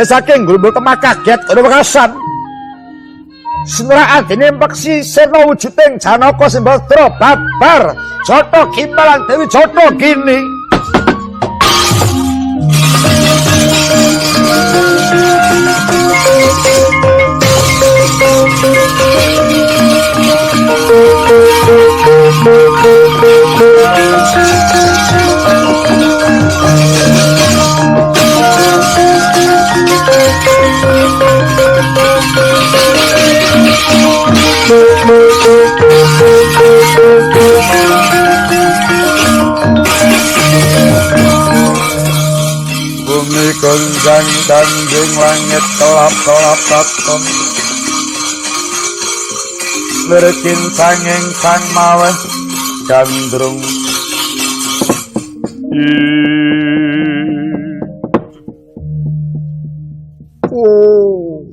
saking grumbul temah kaget ana wekasan. Sinura adine peksi sirna wujuding Janaka Sembadra babar Jata Gimbal lan Dewi Jata Gini. Bumi gonjang ganjing langit kelap-kelap katon lirikin sanging sang maweh gandrung. Oh,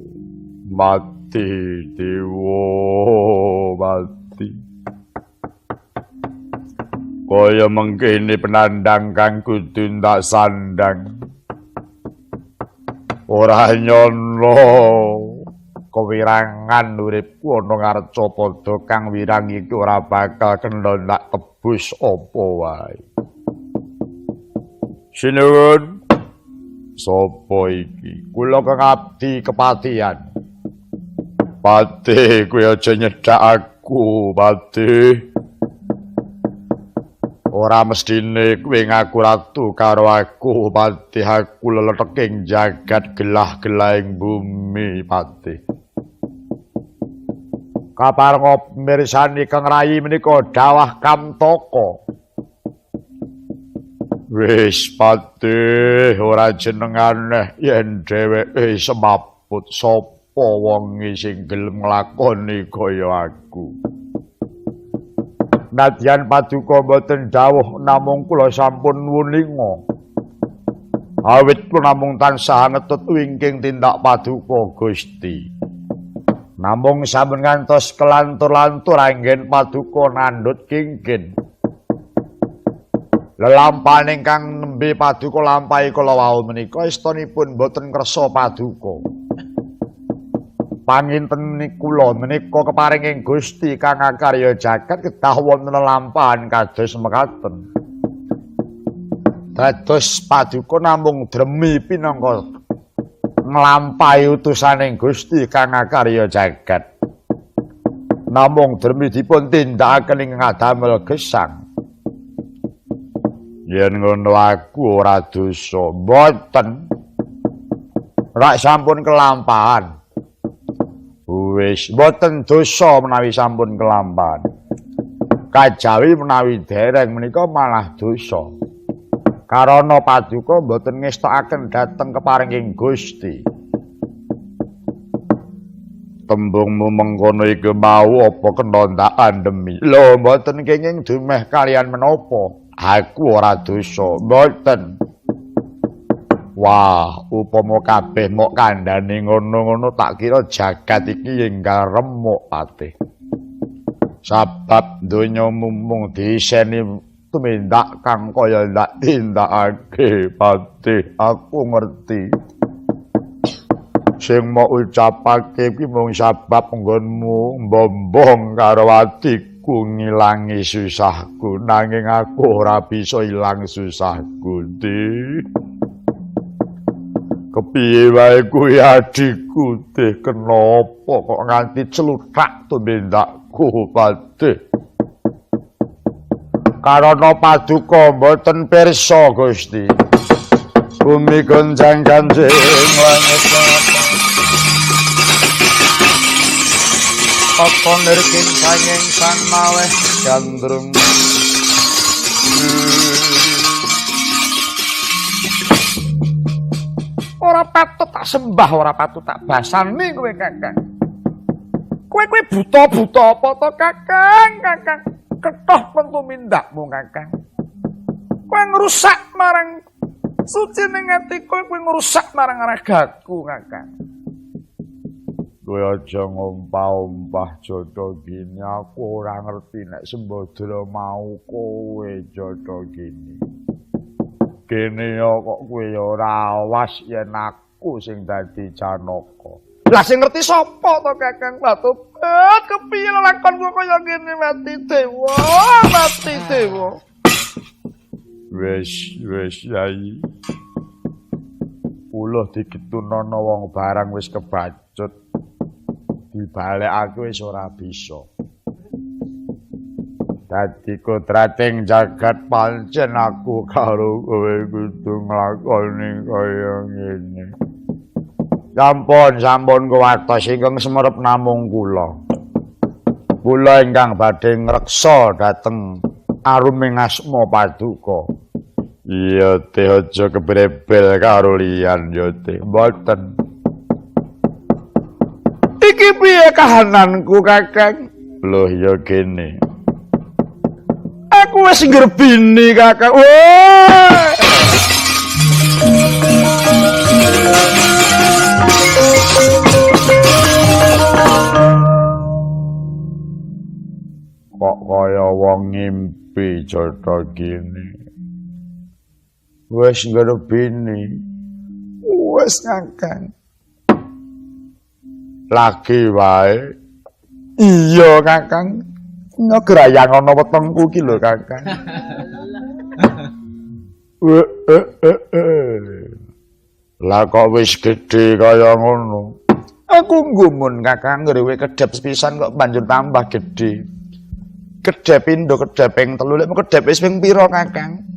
mati dewa mati. Kaya mengkene penandang kang kudu ndak sandang. Ora nyono kewirangan uripku ana ngarcapada kang wirang iki ora bakal kena ndak tebus apa wae. Sinuwun, sapa iki? Kula kang abdi kepatihan. Patih, kowe aja nyedak aku, Patih. Ora mestine kowe ngaku ratu karo aku, Patih. Aku leleteking jagat gelah-gelahing bumi, Patih. Kaparenga mirsani Kang Rayi menika dawah Kamtaka. Wis, Patih, ora jenengane yen dheweke semaput sapa wong sing gelem nglakoni kaya aku. Nadyan paduka mboten dawuh namung kula sampun wuninga. Awit kula namung tansah ngetut wingking tindak paduka Gusti. Namung sampun ngantos kelantur-lantur anggen paduka nandhut kingkin. Lelampahan ingkang nembe paduka lampahi kala wau menika estunipun mboten kersa paduka. Panginten kula menika keparinging Gusti kang akarya jagat kedah wonten lelampahan kados mekaten. Dados paduka namung dremi pinangka nglampahi utusaning Gusti kang akarya jagat. Namung dremi dipun tindakaken ing ngadamel gesang. Yen ngono aku ora dosa, mboten. Rak sampun kelampahan. Wis mboten dosa menawi sampun kelampahan. Kajawi menawi dereng menika malah dosa. Karana paduka mboten ngestokaken dhateng keparinging Gusti. Tembungmu mengkono iku mau apa kena ndak andemi? Lho mboten kenging dumeh kalian menapa? Aku ora dosa, mboten. Wah, upama kabeh mok kandhane ngono-ngono tak kira jagat iki enggal remuk, Patih. Sabab donya mung diiseni tumindak kang kaya ndak tindakake, Patih. Aku ngerti. Sing mok ucapake kuwi mung sabab nggonmu mbombong karo atiku ngilangi susahku, nanging aku ora bisa ilang susahku, Dik. Kepiye wae kuwi adhiku, Tih, kenapa kok nganti cluthak tumindakku, Patih? Karana paduka mboten pirsa, Gusti. Bumi gonjang ganjing langit apa nirkin sanging sang maweh gandrung. Ora patut tak sembah, ora patut tak basani kowe, Kakang. Kowe kowe buta-buta apa to, Kakang? Kakang, ketoh tumindakmu, Kakang. Kowe ngrusak marang suci ning atiku, kowe ngrusak marang ragaku, Kakang. Kowe aja ngompah-ompah Jata Gini, aku ora ngerti nek Sembadra mau kowe Jata Gini. Kene ya kok kowe ya ora awas yen aku aku sing dadi Janaka. Lah sing ngerti sapa to Kakang? Lah tobat kepiye lakonku kaya ngene mati dewa, mati dewa. Wis, wis Yai. Uluh digetunana wong barang wis kebacut. Dibalekake wis ora bisa. Dadi kodrating jagat pancen aku karo kowe kudu nglakoni kaya ngene. Sampun, sampun kuwatos ingkang semerep namung kula. Kula ingkang badhe ngreksa dhateng aruming asma paduka. Iya teh aja kebrebel karo liyan ya teh. Mboten. Iki piye kahananku Kakang? Loh ya kene. Aku wis ngrebini Kakang. Wah. Kok kaya wong ngimpi jatha kene. Wis ngrebini. Wis Kakang. Lagi wae. Iya Kakang. Ngegrayang ana wetengku ki lho Kakang. Lah kok wis gedhe kaya ngono. Aku nggumun Kakang ngrewe kedhep sepisan kok banjur tambah gedhe. Kedhep pindho kedhep ping 3, lek kedhep wis ping pira Kakang?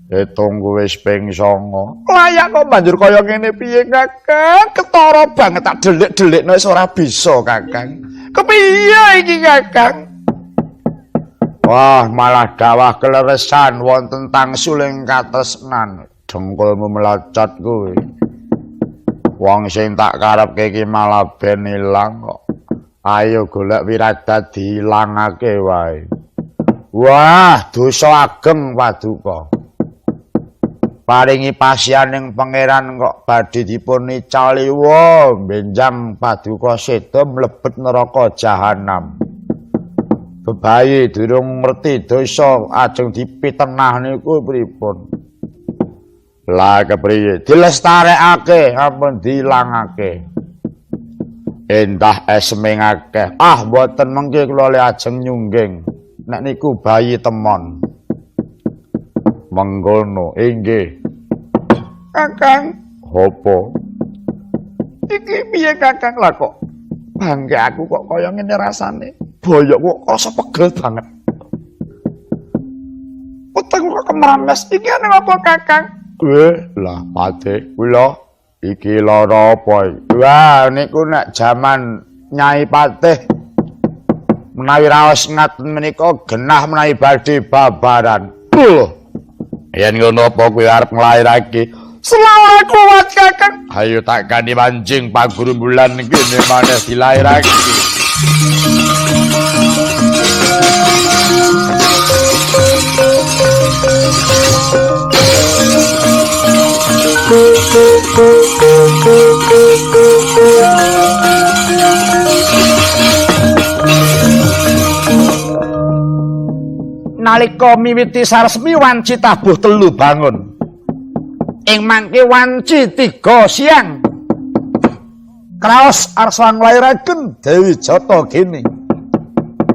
Hitungku wis ping 9. Layak kok banjur kaya ngene piye Kakang? Ketara banget tak delik-delikno wis ora bisa Kakang. Kepiye iki Kakang? Wah, malah dawah keleresan wonten tangsuling katresnan. Dengkulmu melecut kuwi. Wong sing tak karepke iki malah ben ilang kok. Ayo golek wiradat diilangake wae. Wah, dosa ageng paduka. Paringi pasianing pangeran kok badhe dipun icali wa benjang paduka seda mlebet neraka jahanam. Bebayi durung ngerti dosa ajeng dipitenah niku pripun? Lah kepriye? Dilestarekake ampun diilangake. Endah esming akeh. Ah mboten mengke kula le ajeng nyungging. Nek niku bayi temon. Mengkono inggih. Kakang, apa? Iki piye Kakang? Lah kok bangke aku kok kaya ngene rasane. Boyokku kok rasa pegel banget. Wetengku kok kemrames. Iki ana apa Kakang? Lah pate kula iki lara apa iki? Wah niku nek jaman Nyai Patih menawi raos ngaten menika genah menawi badhe babaran. Lho. Yen ngono apa kowe arep nglairake? Selawase kuat Kakang. Ayo tak kanthi mancing pagrumbulan kene maneh dilairake. Nalika miwiti saresmi wanci tabuh 3 bangun. Ing mangke wanci 3 siang. Kraos arsa nglairaken Dewi Jata Geni.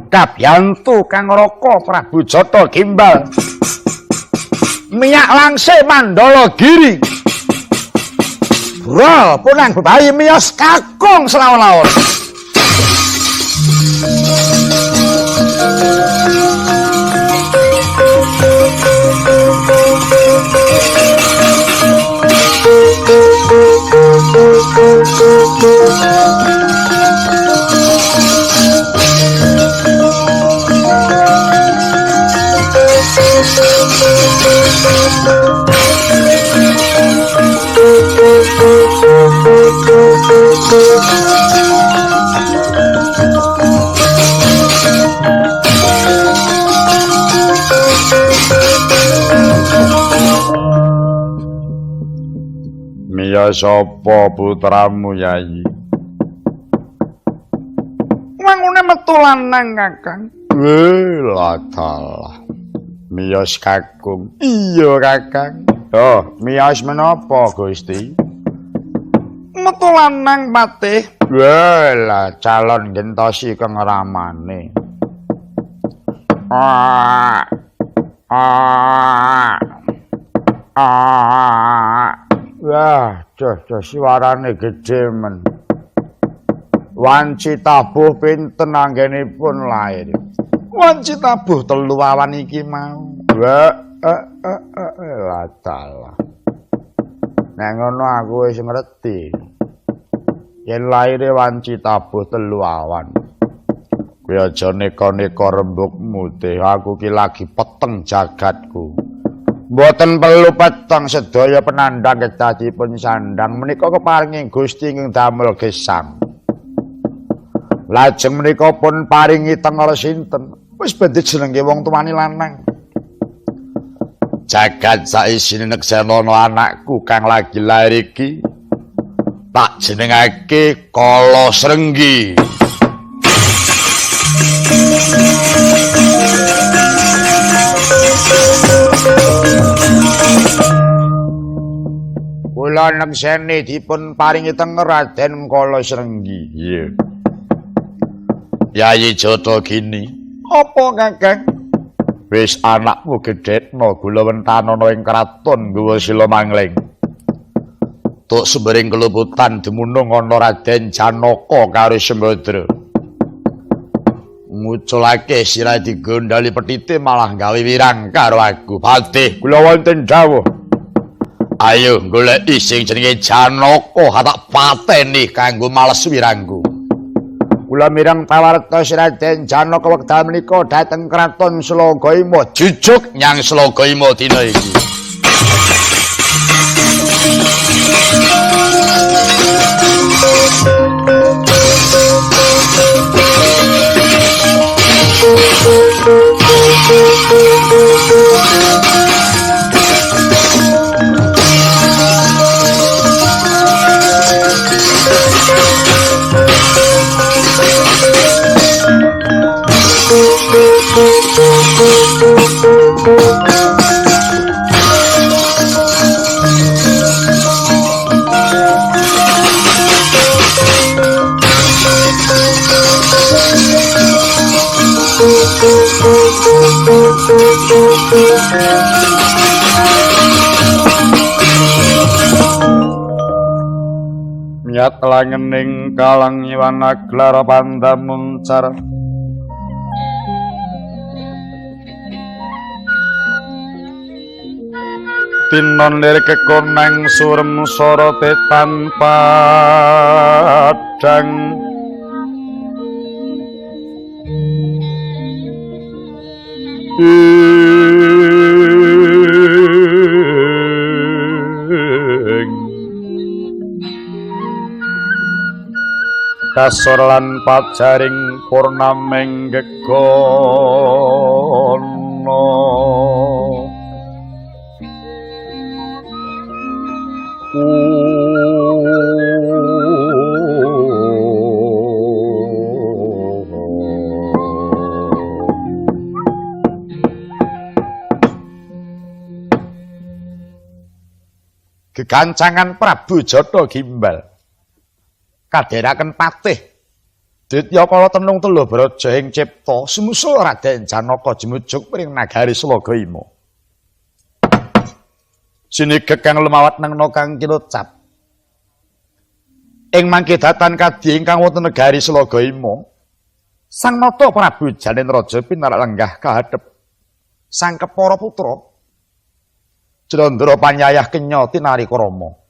Kabyantu kang raka Prabu Jata Gimbal. Miyak langse Mandala Giri. Bro, punang bebayi miyos kakung selawon-lawon. Miya sapa putramu Yayi? Wangune metu lanang Kakang. Ladalah. Miyos kakung. Iya Kakang. Oh, miyos menapa Gusti? Metu lanang patih. Wah, calon gentosi kang ramane. Ah. Ah. Ah. Wah, duh siwarane gedhe men. Wanci tabuh pinten anggenipun lair? Wanci tabuh 3 awan iki mau. Wah, lah dalah. Nek ngono aku wis ngerti. Yen laire wanci tabuh 3 awan. Kowe aja neka-neka rembugmu teh, aku ki lagi peteng jagatku. Mboten perlu peteng sedaya penandang kedah dipun sandang menika keparingi Gusti ingkang damel gesang. Lajeng menika pun paringi tengara sinten? Wis ben dijenenge wong tuane lanang. Jagat saisine neksenana anakku kang lagi lair iki tak jenengake Kala Srenggi. Kula nekseni dipun paringi tenger Raden Kala Srenggi. Iya. Yayi Jata gini. Apa Kakang? Wis anakmu gedhekno gula wentanana ing kraton nggawa sila mangling. Tuk sumbering keluputan dumunung ana Raden Janaka karo Sembadra. Nguculake sira digondali petite malah gawe wirang karo aku. Patih kula wonten dawuh. Ayo goleki sing jenenge Janaka, tak pateni kanggo males wirangku. Kula mireng pawarta Raden Janaka wekdal menika dhateng kraton Slagaima, jujuk nyang Slagaima dina iki. Nyat langening kalang nyiwana glara pandamuncar tinon lir kekonang surem sorote tanpa padang kasor lan pajaring purnaming gegono Gegancangan Prabu Jata Gimbal kadheraken patih Ditya kala tenung telu braja ing cipta sumusul Raden Janaka jumujuk mring nagari Slagaima. Sinigek kang lumawat nengna kang kinocap. Ing mangke datan kadhi ingkang wonten negari Slagaima, Sang Nata Prabu Janen Raja pinarak lenggah kahadhep Sang Kepara Putra Jlandra panyayah kenya tinari krama.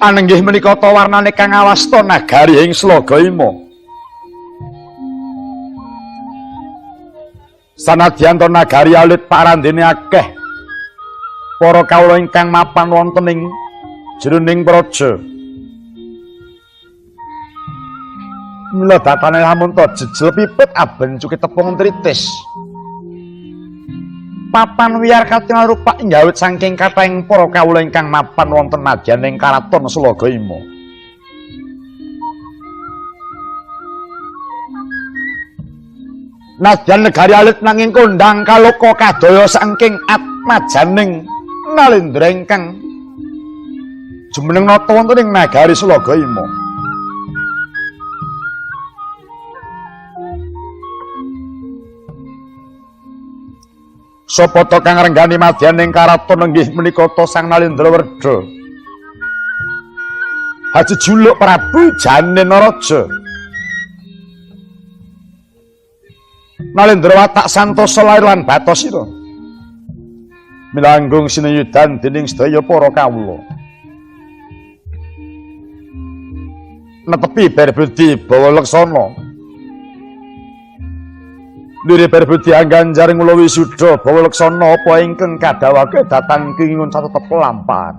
Anenggih menika ta warnane kang awasta nagari ing Slogaima. Sanadyan ta nagari alit parandene akeh para kawula ingkang mapan wonten ing jroning praja. Mila datane lamun ta jejel pipit aben cuki tepung tritis. Papan wiyar katingal rupak njawit saking kathahing para kawula ingkang mapan wonten madyaning karaton Slogaima. Nadyan negari alit nanging kondhang kaloka kadaya saking atmajaning Nalendra ingkang jumeneng nata wonten ing nagari Slogaima. Sapa ta kang ngrenggani madyaning karaton inggih menika ta Sang Nalendra Werda. Haji juluk Prabu Janenaraja. Nalendra watak santosa lair lan bathasira. Milanggung sinuyudan dening sedaya para kawula. Netepi berbudi bawa laksana. Lire berbudi angganjaring kula wisuda bawa laksana apa ingkang kadhawake dhateng kingun satetep lampahan.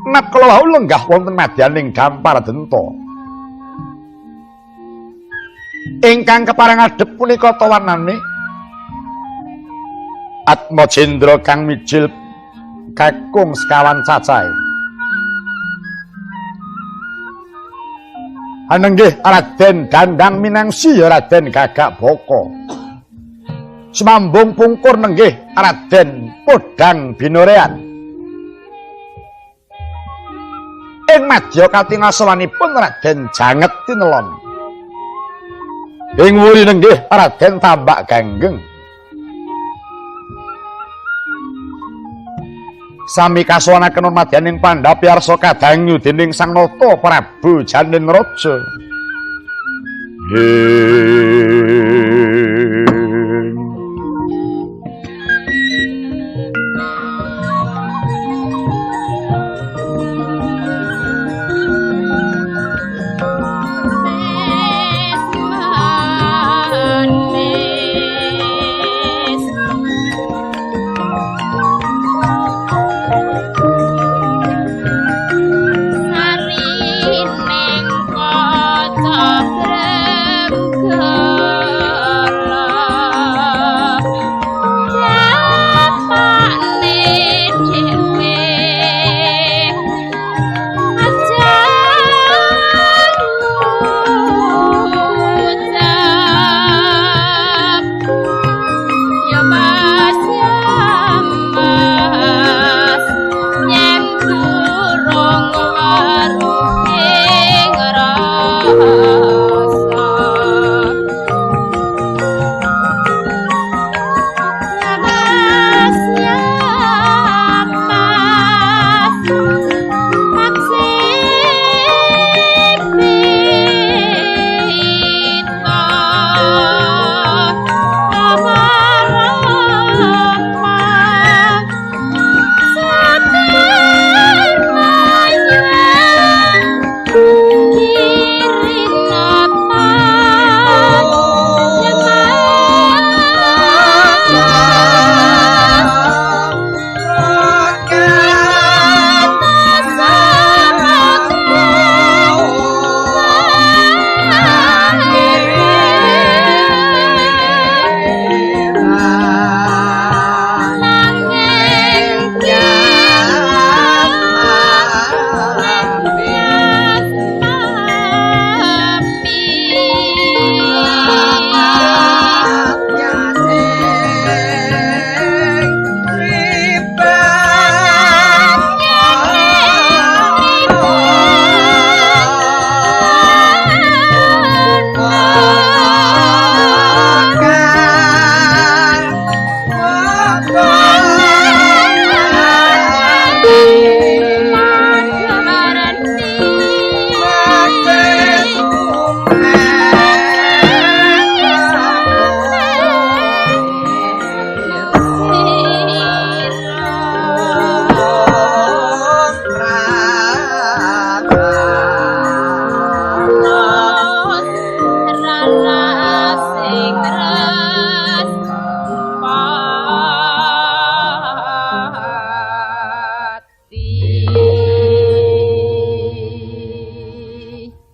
Nat kala wau lenggah wonten madyaning dampar denta. Ingkang kepareng adhep punika tawanane Atmajendra kang mijil kakung sekawan cacahe. Anenggih Raden Dandang Minangsi Raden Gagak Boko. Semambung pungkur nenggih Raden Podang Binorean. Ing madya katingasawanipun Raden Janget Tinelon. Ing wuri nenggih Raden Tambak Ganggeng. Sami kasuwanaken madyaning pandhapi arsa kadangu dening Sang Nata Prabu Janin Raja.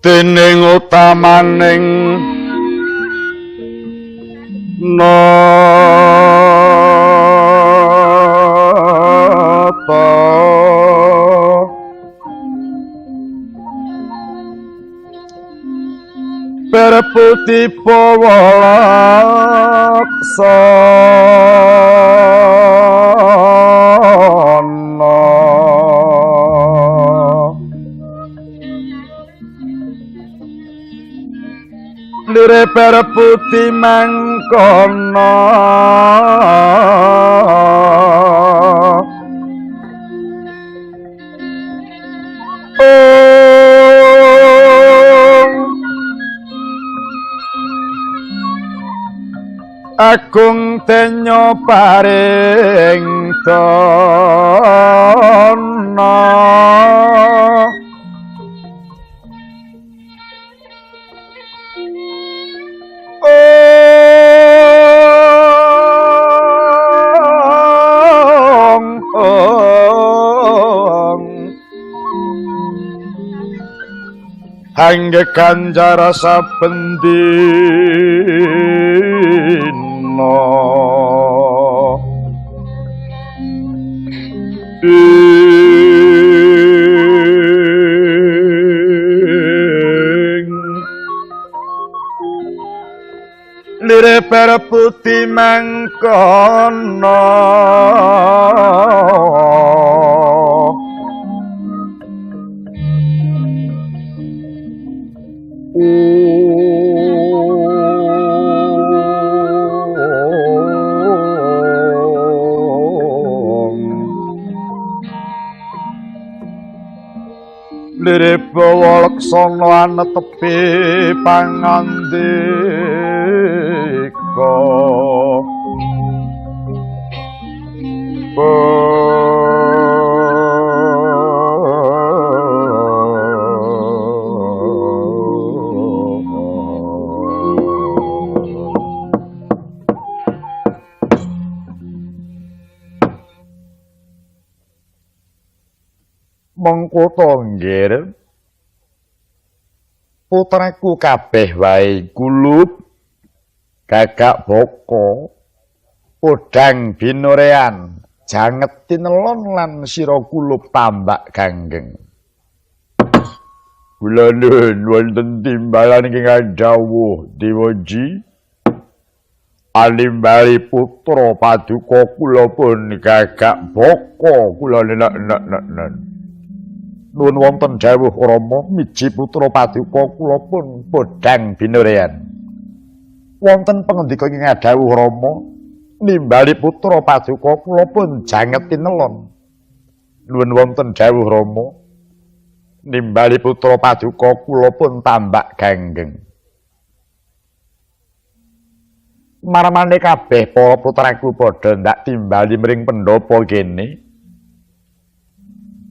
Dening utamaning nata perputi pawa laksana lire perputi mangkono Agung denya paring dana. Ong ong hangge ganjara saben dina. Ing lire perputi mangkono. Lire bawa leksana anetepi pangandika. Mengko to nggir putraku kabeh wae kulub gagak boko podang binorean janget tinelon lan sira kulub tambak ganggeng. Kula nuwun wonten timbalan ingkang dawuh Dewaji. Alimbali putra paduka kula pun gagak boko kula nenek-nenek. Nuwun wonten dawuh Rama miji putra paduka kula pun podang binorean. Wonten pangandika ingkang dawuh Rama nimbali putra paduka kula pun janget tinelon. Nuwun wonten dawuh Rama nimbali putra paduka kula pun tambak ganggeng. Marmane kabeh para putraku padha ndak timbali mring pendhapa kene.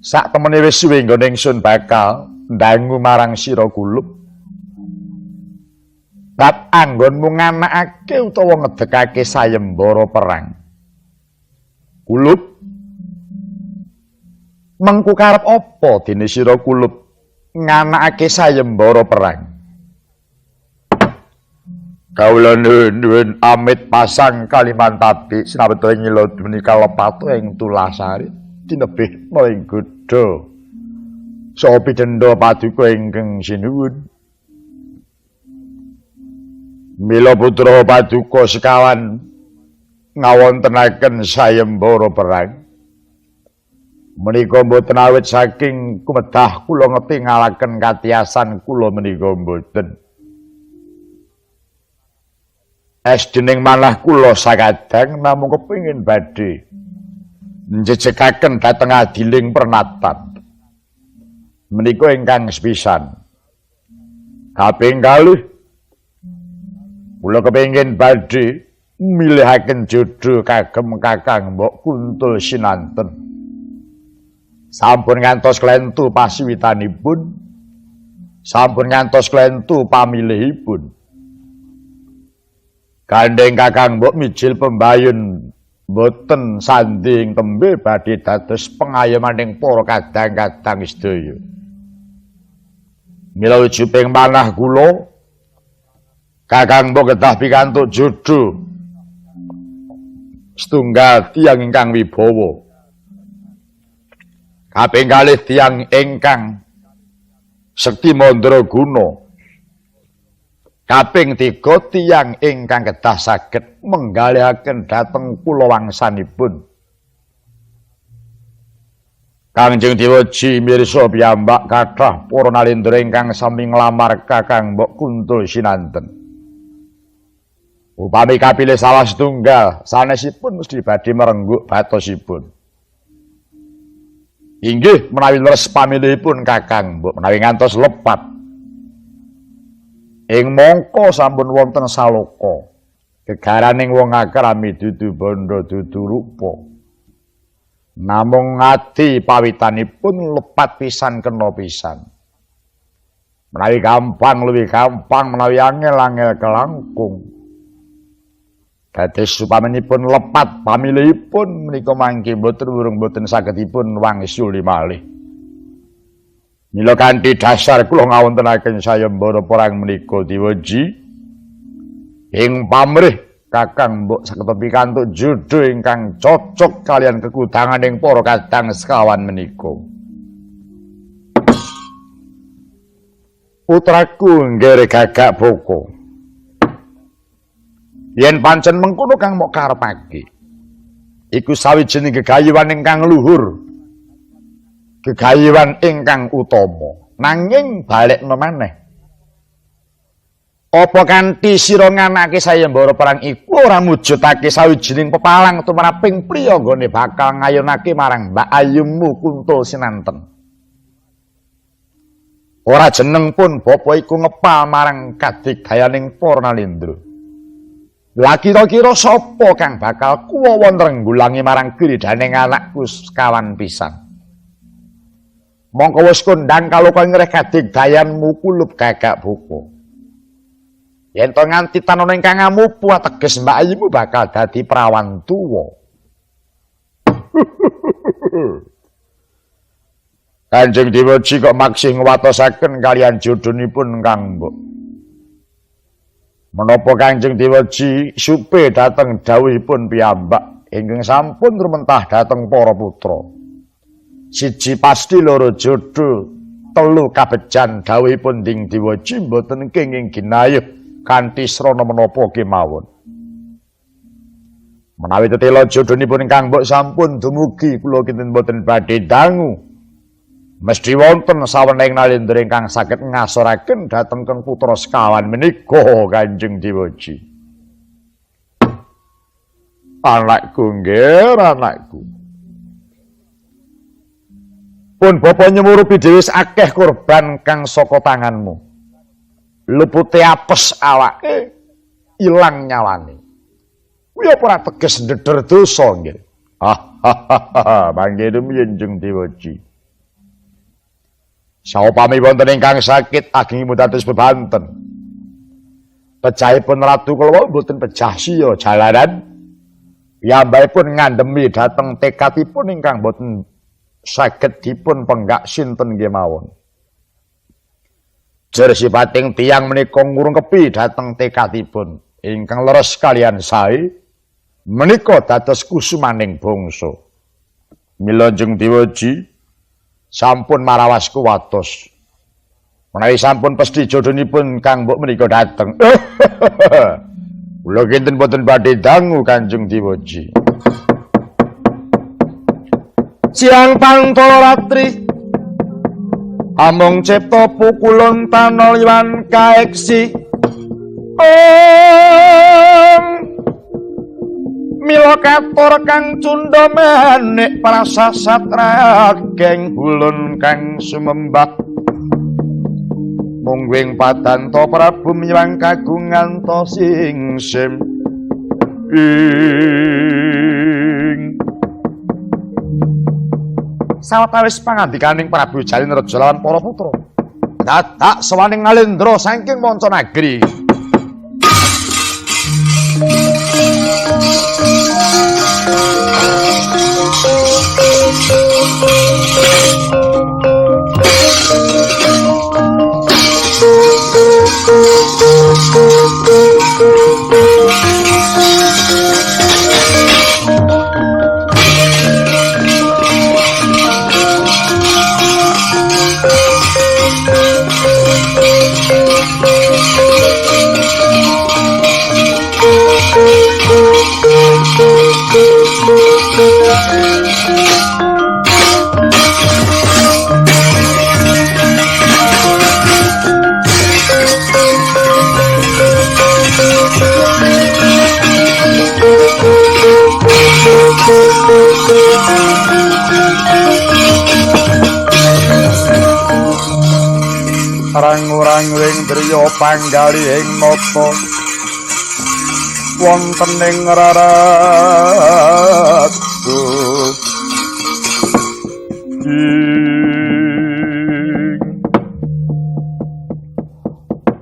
Sak temene wis suwe nggone ingsun bakal ndangu marang sira kulub. Bab anggonmu nganakake utawa ngedekake sayembara perang. Kulub, mengku karep apa dene sira kulub nganakake sayembara perang? Kawula nuwun amit pasang Kalimantabi sinaweta ing ngila menika lepatu ing Tulasari tinebih ing godha saha pidendha paduka ingkang sinuwun. Mila putra paduka sekawan ngawontenaken sayembara perang menika mboten awit saking kumedah kula ngetingalaken katiasan kula menika mboten. Es dening manah kula sakadang namung kepingin badhe njejekaken dhateng adiling pernatan menika ingkang sepisan. Kaping kalih kula kepingin badhe milihaken jodho kagem Kakang Mbok Kuntul Sinanten. Sampun ngantos klentu pasiwitanipun, sampun ngantos klentu pamilihipun. Gandeng Kakang Mbok mijil pembayun boten sanding tembe badhe dados pengayomaning para kadang-kadang sedaya. Mila wujuding manah kula, Kakang Mbok kedah pikantuk jodho setunggal tiyang ingkang wibawa. Kaping kalih tiyang ingkang sekti mandraguna. Kaping tiga tiyang ingkang kedah saged menggalihaken dhateng kula wangsanipun. Kangjeng Dewaji mirsa piyambak kathah para nalendra ingkang sami nglamar Kakang Mbok Kuntul Sinanten. Upami kapilih salah setunggal, sanesipun mesti badhe merengguk batosipun. Inggih menawi leres pamilihipun Kakang Mbok menawi ngantos lepat. Ing mangka sampun wonten saloka. Gegaraning wong akrami dudu bondo dudu rupa. Namung ati pawitanipun lepat pisan kena pisan. Menawi gampang luwih gampang, menawi angel angel kelangkung. Dados supaminipun lepat pamilihipun menika mangke mboten wurung mboten sagedipun wangsuli malih. Mila kanthi dasar kula ngawontenaken sayembara perang menika diweji ing pamrih Kakang mbok saged pikantuk jodho ingkang cocok kalian kekudanganing para kadang sekawan menika. Putraku nggere gagak boko. Yen pancen mengkono kang mok karepake, iku sawijining gegayuhan ingkang luhur, gegayuhan ingkang utama. Nanging balekno maneh. Apa kanthi sira nganake sayembara perang iku ora mujudake sawijining pepalang tumraping priya nggone bakal ngayunake marang Mbak Ayumu Kuntul Sinanten. Ora jeneng pun bapa iku ngepal marang kadigdayaning para nalindra. Lah kira-kira sapa kang bakal kuwawa nrenggulangi marang gridhaning anakku sekawan pisan? Mongko wis kondhang kaloka ngreh kadigdayanmu kulup gagak buku. Yen to nganti tanana ingkang ngamupu ateges Mbak Ayumu bakal dadi prawan tuwa. Kanjeng Dewaji kok maksih ngwatosaken kalian jodhonipun Kang Mbok. Menapa Kanjeng Dewaji supe dhateng dawuhipun piyambak ingkang sampun rumentah dhateng para putra. Siji pasti loro jodho, telu kabejan dawuhipun Ding Dewaji mboten kenging ginayuh kanthi srana menapa kemawon. Menawi tetela jodhonipun Kang Mbok sampun dumugi kula kinten mboten badhe dangu. Mesthi wonten sawenehing nalindra ingkang saged ngasoraken dhateng keng putra sekawan menika Kanjeng Dewaji. Anakku nggih, anakku. Pun bapa nyemurupi dhewe akeh korban kang saka tanganmu. Lupute apes awake, ilang nyawane. Kuwi apa ora teges ndeder dosa nggih? Ah, mangke rumiyin Jeng Dewaji. Saupami wonten ingkang sakit agengipun dados bebanten. Pejahipun Ratu kula mboten pejah siya jalaran. Piyambakipun ngandhemi dhateng tekadipun ingkang mboten saged dipun penggak sinten kemawon. Jer sipating tiyang menika ngurungkepi dhateng tekadipun ingkang leres kalian sae menika dados kusumaning bangsa. Mila Jeng Dewaji sampun marawas kuwatos. Menawi sampun pesthi jodhonipun Kang Mbok menika dhateng. Kula kinten boten badhe dangu Kanjeng Dewaji. Siang pantala ratri amung cipta pukulun tanah liwan kaeksi. Om mila katur kang cundha manik prasasat rageng hulun kang sumembah. Mungguing padanto Prabu miwang kagungan to singsim ing. Sawetawis pangandikaning Prabu Jalin Raja lawan para putra, dadak sawaning ngalendra saking manca nagri. Rang-rang ing driya panggalihing nata Wonten ing raratu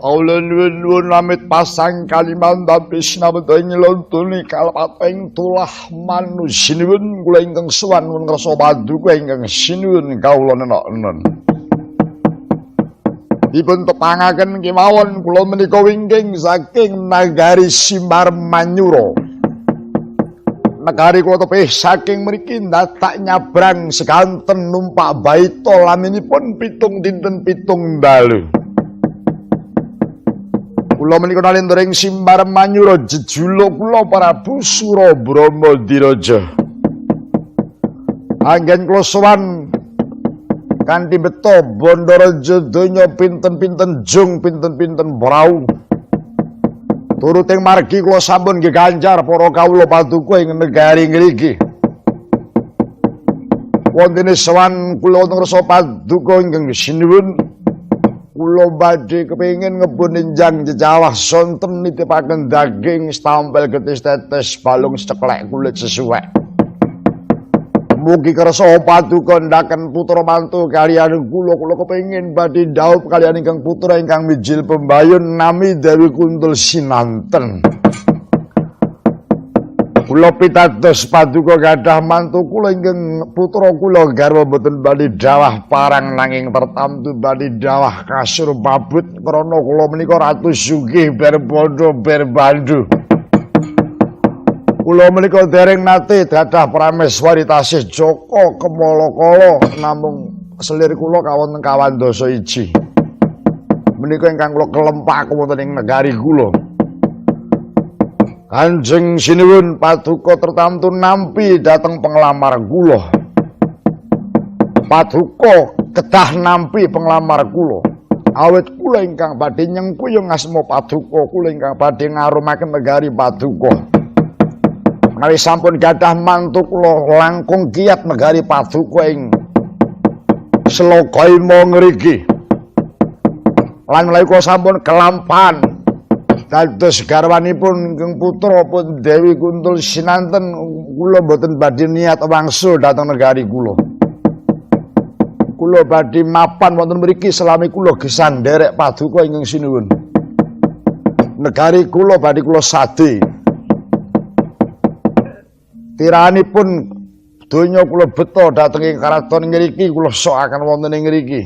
Kawula nuwun amit pasang Kalimantan pisnamta ing lontoni kalepat ing tulah manusinuwun kula ingkang sowan nuwun ngrasa paduka ingkang sinuwun kawula nenok-enon. Dipun tepangaken kemawon kula menika wingking saking nagari Simbar Manyura. Negari kula tepih saking mriki ndatak nyabrang seganten numpak baita laminipun 7 dinten 7 dalu. Kula menika nalindra ing Simbar Manyura jejuluk kula Prabu Surabrama Diraja. Anggen kula sowan kanthi beto bandaraja donya pinten-pinten jung pinten-pinten brau. Turuting margi kula sampun geganjar para kawula paduka ing negari ngriki. Wontene sowan kula ngrasa paduka ingkang sinuwun. Kula badhe kepengin ngebun enjang jejawah sonten nitipaken daging stampel getis tetes balung ceklek kulit sesuwek. Mugi kersa paduka ndaken putra mantu kaliyan kula, kula kepengin badhe dhaup kaliyan ingkang putra ingkang mijil pembayun nami Dewi Kuntul Sinanten. Kula pitados paduka gadah mantu kula ingkang putra kula garwa boten badhe dawah parang nanging tertamtu badhe dawah kasur babut krana kula menika ratu sugih berbondo berbandu. Kula menika dereng nate gadah prameswari tasih Joko Kemala-kala namung selir kula kawonten kawandasa iji. Menika ingkang kula kelempak wonten ing negari kula. Kanjeng sinuwun paduka tertamtu nampi dhateng penglamar kula. Paduka kedah nampi penglamar kula. Awit kula ingkang badhe nyengkuyung asma paduka, kula ingkang badhe ngarumaken negari paduka. Menawi sampun gadah mantu kula langkung kiat negari paduka ing Slogohimo ngriki. Lan menawi kula sampun kelampan dados garwanipun ingkang putra pun Dewi Kuntul Sinanten, kula mboten badhe niat wangsul dhateng negari kula. Kula badhe mapan wonten mriki selami kula gesang nderek paduka ingkang sinuwun. Negari kula badhe kula sade. Tiranipun donya kula beto dhateng ing karaton ngriki, kula sokaken wonten ing ngriki.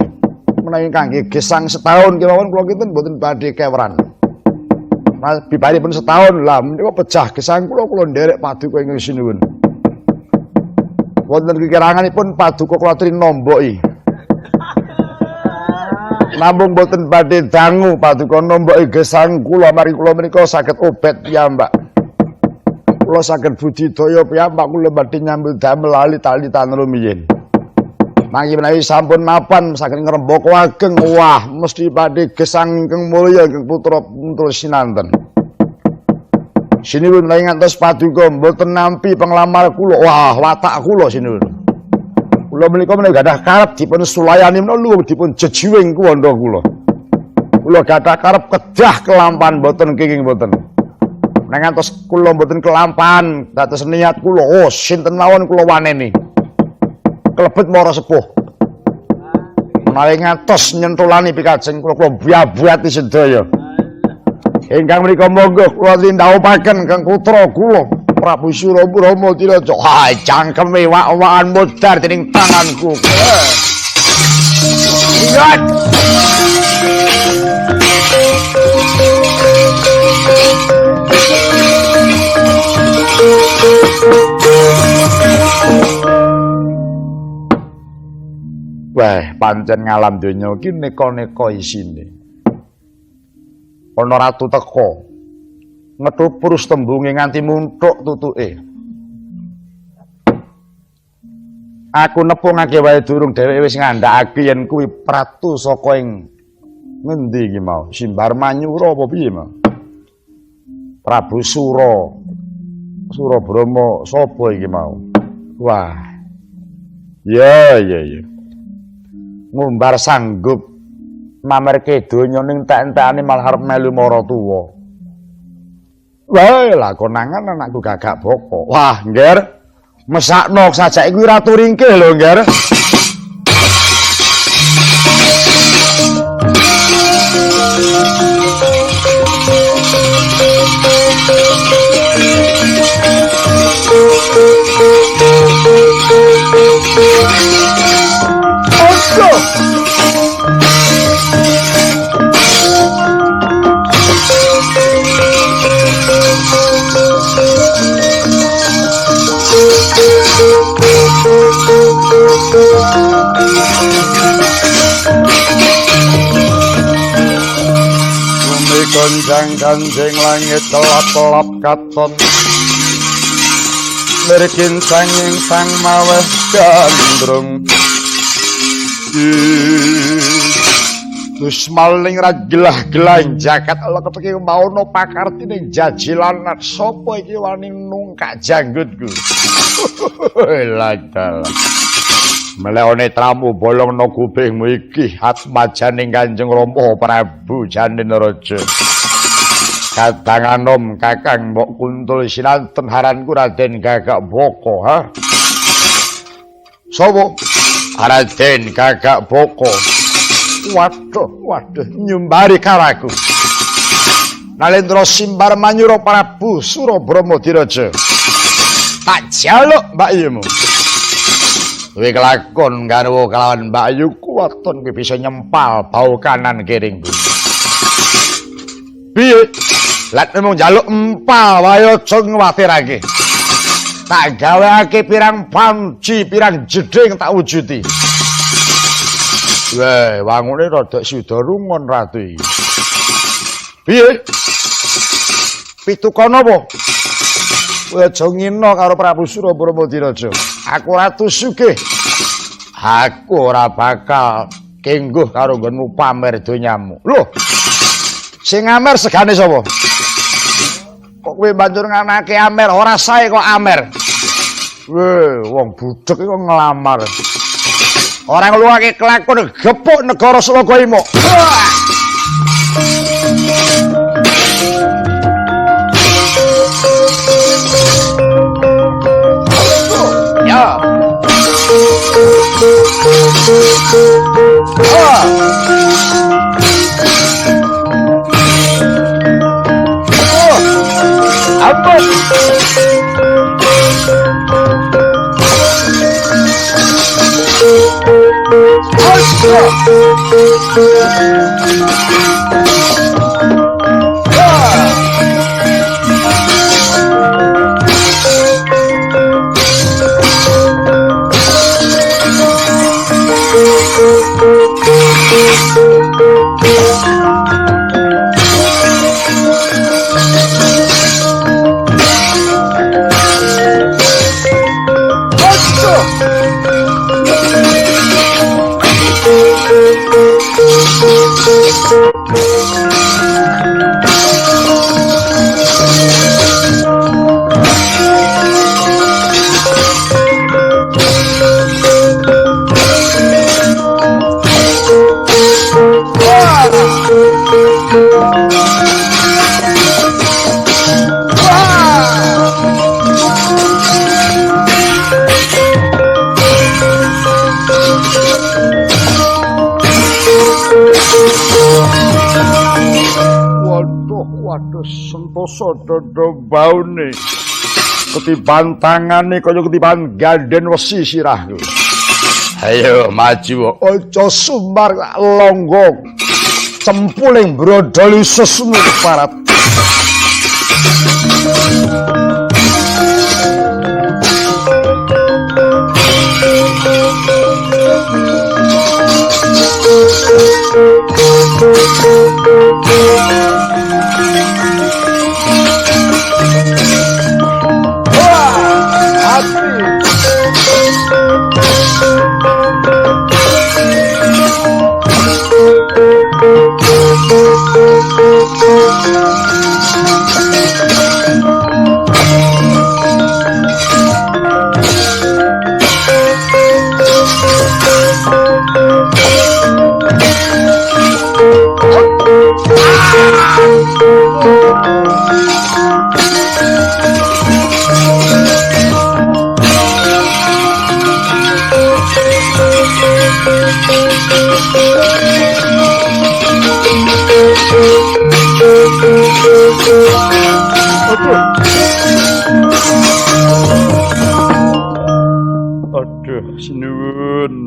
Menawi kangge gesang setahun kemawon kula kinten mboten badhe keweran. Bibaripun setahun lah menika pejah gesang kula, kula nderek paduka ingkang sinuwun. Wonten kekiranganipun paduka kula aturi nomboki. Namung boten badhe dangu paduka nomboki gesang kula, mari kula menika saged obet piyambak. Kula saged budidaya piyambak, kula badhe nyambut damel alit-alitan rumiyin. Mangke menawi sampun mapan saged ngrembaka ageng, wah mesti badhe gesang ingkang mulya ingkang putra Kuntul Sinanten. Sinuwun menawi ngantos paduka mboten nampi penglamar kula, wah watak kula sinuwun. Kula menika menawi gadah karep dipun sulayani menawa luwung dipun jejiwing kuwanda kula. Kula gadah karep kedah kelampan mboten kenging mboten. Nek ngantos kula mboten kelampan dados niat kula, oh sinten mawon kula waneni. Kelebet mara sepuh. Menawi ngantos nyentulani pikajeng kula, kula buat-buati sedaya. Ingkang mriku monggo kula tindhaupaken kang putra kula Prabu Surabrama Diraja. Ha cangkeme wak-wakan modar dening tanganku. Ingat. Wah, pancen ngalam donya iki neka-neka isine. Ana ratu teka. Ngethuprus tembunge nganti munthuk tutuke. Aku nepungake wae durung dheweke wis ngandhakake yen kuwi pratu saka ing ngendi iki mau? Simbar Manyura apa piye mau? Prabu Sura. Surabrama sapa iki mau? Wah. Ya, ya, ya. Ngumbar sanggup mamerke donya ning entek-entekane malah arep melu maratuwa. Wae lah konangan anakku Gagak Boko. Wah, Ngger. Mesakno sajake kuwi ratu ringkih lho, Ngger. Ojo. Bumi gonjang-ganjing langit kelap-kelap katon. Mirkincang ing sang maweh gandrung. Dus maling ra gelah-gelah jagat ala kepeki maono pakarti ning jajilan sapa iki wani nungkak janggutku. Lah dalah. Meleone tramu bolongno kupingmu iki atmajaning Kanjeng Rama Prabu Janin Raja. Kadang anom Kakang mbok kuntul sinanten haranku Raden Gagak Boko, ha? Sopo? Raden Gagak Boko. Waduh, waduh, nyumbari karaku. Nalendra Simbar Manyura Prabu Surabrama Diraja. Tak jaluk Mbak Yumu. Kowe kelakon garwa kelawan Mbak Yuku waton kowe bisa nyempal bau kanan kiringku. Piye? Lek mung njaluk empal wae aja ngwatirake. Tak gaweake pirang panci, pirang jeding tak wujudi. Weh, wangune rada sida rungon ratu iki. Piye? Pitukono apa? Kowe aja ngina karo Prabu Surabrama Diraja. Aku ratu sugih. Aku ora bakal kengguh karo nggonmu pamer donyamu. Loh. Sing amer segane sapa? Kok kowe banjur nganake amer? Ora sae kok amer. Weh, wong budhek iki kok nglamar. Ora ngluwake kelakon gepuk negara Sulaga Imo. Ya. Ampun. Waduh, waduh, sentosa dodo baune. Ketiban tangane kaya ketiban ganden wesi sirahku. Ayo maju, aja sumbar longgo. Cempuling brodol ususmu keparat.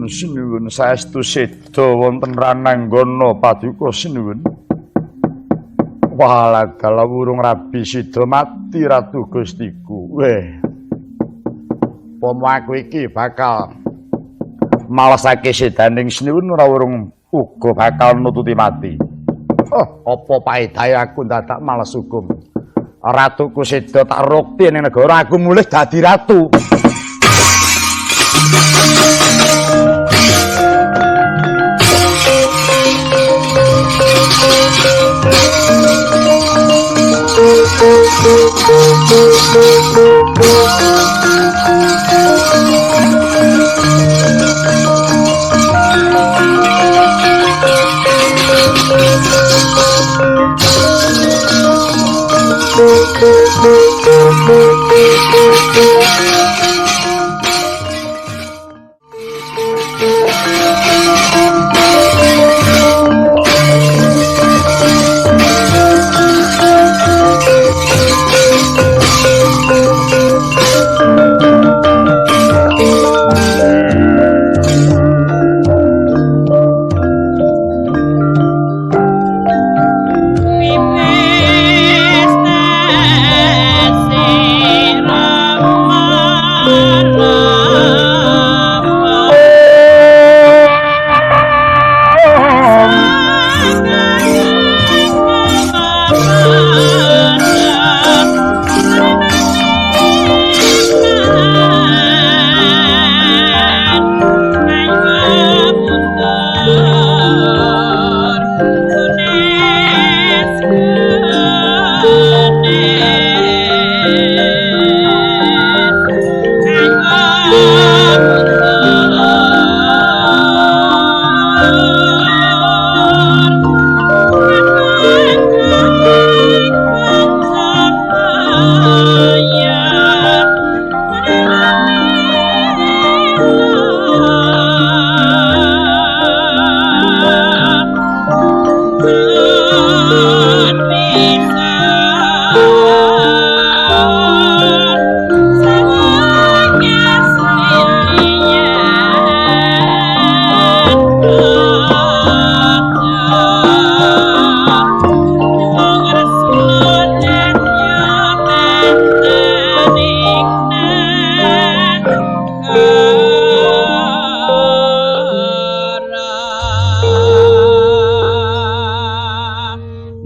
Sinuwun saestu seda wonten Rananggana paduka sinuwun. Walah dalah wurung rabi sida mati ratu Gustiku. Weh. Pomo aku iki bakal malesake sedaning sinuwun ora wurung uga bakal nututi mati. Oh, apa paedahe aku ndadak males hukum. Ratuku seda tak rukti ning negara aku mulih dadi ratu.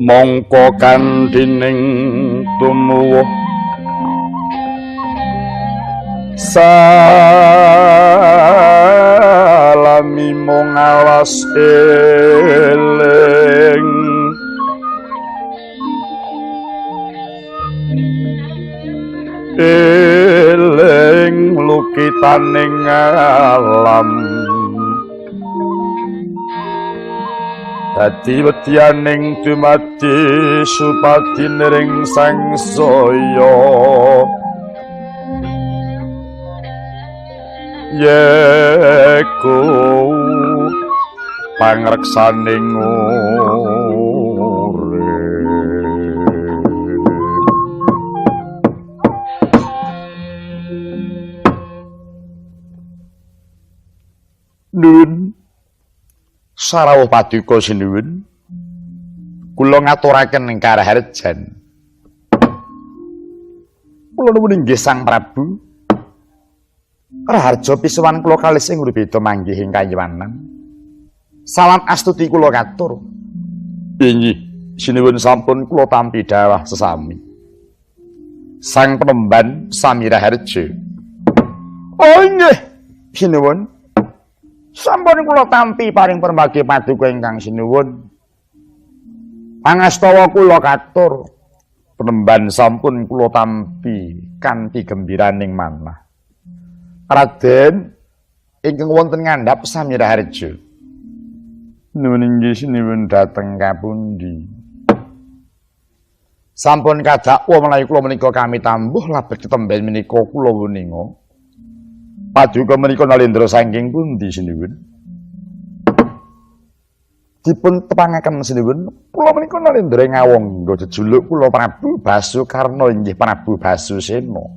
Mongko kandhining tumuwuh salami mung awas eling eling lukitaning alam dadi wedyaning dumadi supadi ring sangsaya yeku pangreksaning urip. Nun sarawuh paduka sinuwun, kula ngaturaken ing karaharjan. Kula nuwun inggih Sang Prabu. Raharja pisuwan kula kalis ing rubeda manggih ing kayiwanan. Salam astuti kula katur. Inggih, sinuwun sampun kula tampi dawah sesami. Sang Penemban sami raharja. Oh inggih, sinuwun. Sampun kula tampi paring permagi paduka ingkang sinuwun. Pangastawa kula katur. Penemban sampun kula tampi kanthi gembiraning manah. Raden ingkang wonten ngandhap sami raharja. Nuwun inggih sinuwun dhateng kapundi. Sampun kadakwa menawi kula menika kami tambuh labet ketemben menika kula wuninga. Paduka menika nalendra saking pundi sinuwun? Dipun tepangaken sinuwun, kula menika nalendra ngawangga jejuluk kula Prabu Basukarna inggih Prabu Basusena.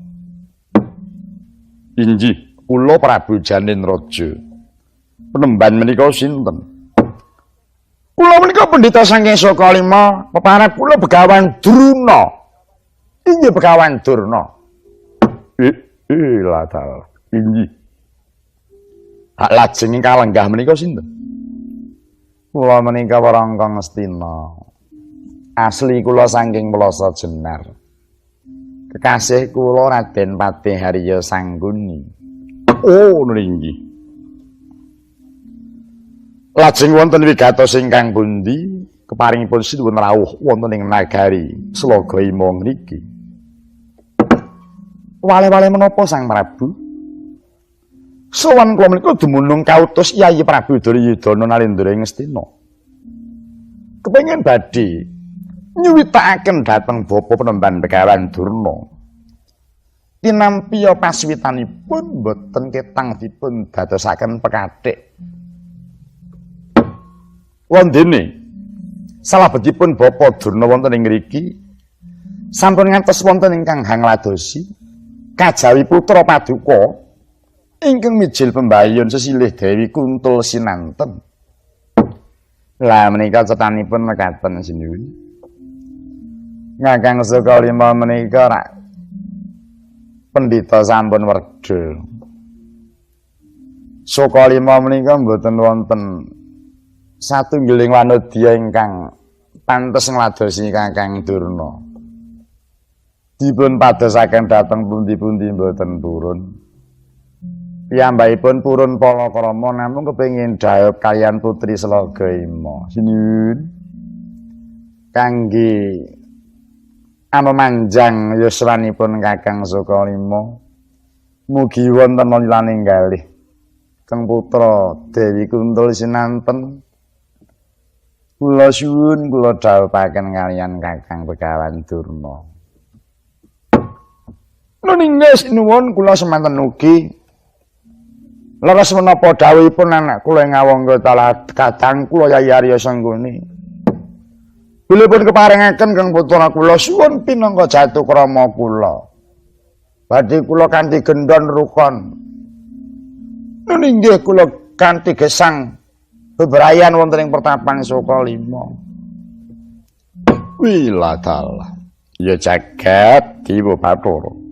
Inggih, kula Prabu Janin Raja. Penemban menika sinten? Kula menika pendhita saking Sukalima, peparab kula Begawan Druna. Inggih Begawan Durna. Lah inggih. Hak lajeng ingkang lenggah menika sinten? Kula menika Warangka Ngastina. Asli kula saking Plasa Jenar. Kekasih kula Raden Patih Harya Sangguni. Oh, inggih. Lajeng wonten wigatos ingkang pundi keparingipun sinuwun rawuh wonten ing nagari Slaga Ima ngriki. Wale-wale menapa Sang Prabu? Sowan kula menika dumunung kautus Yayi Prabu Duryudana Nalendra ing Ngastina. Kepengin badhe nyuwitakaken dhateng Bapa Penemban Begawan Durna. Tinampiya paswitanipun boten ketang dipun dadosaken pekathik. Wondene salabetipun Bapa Durna wonten ing ngriki sampun ngantos wonten ingkang hangladosi kajawi putra paduka ingkang mijil pembayun sesilih Dewi Kuntul Sinanten. Lah menika cetanipun mekaten sinuwun. Kakang Sukalima menika rak pendhita sampun werda. Sukalima menika mboten wonten satunggiling wanodya ingkang pantes ngladosi Kakang Durna. Dipun padosaken dhateng pundi-pundi mboten purun. Piyambakipun purun palakrama namung kepengin dhaup kaliyan putri Slaga Ima. Sinuwun. Kangge amemanjang yuswanipun Kakang Sukalima, mugi wonten lilaning galih kang putra Dewi Kuntul Sinanten. Kula suwun kula dhawuhaken kaliyan Kakang Begawan Durna. Nuninggih sinuwun kula semanten ugi leres menapa dawuhipun anak kula ing awangga kadang kula Yayi Arya Sangguni. Bilih pun keparengaken kang putra kula suwun pinangka jatukrama kula. Badhe kula kanthi gendon rukon. Nuninggih kula kanthi gesang bebrayan wonten ing pertapan Sukalima. Wiladalah. Ya jagat Dewa Bathara.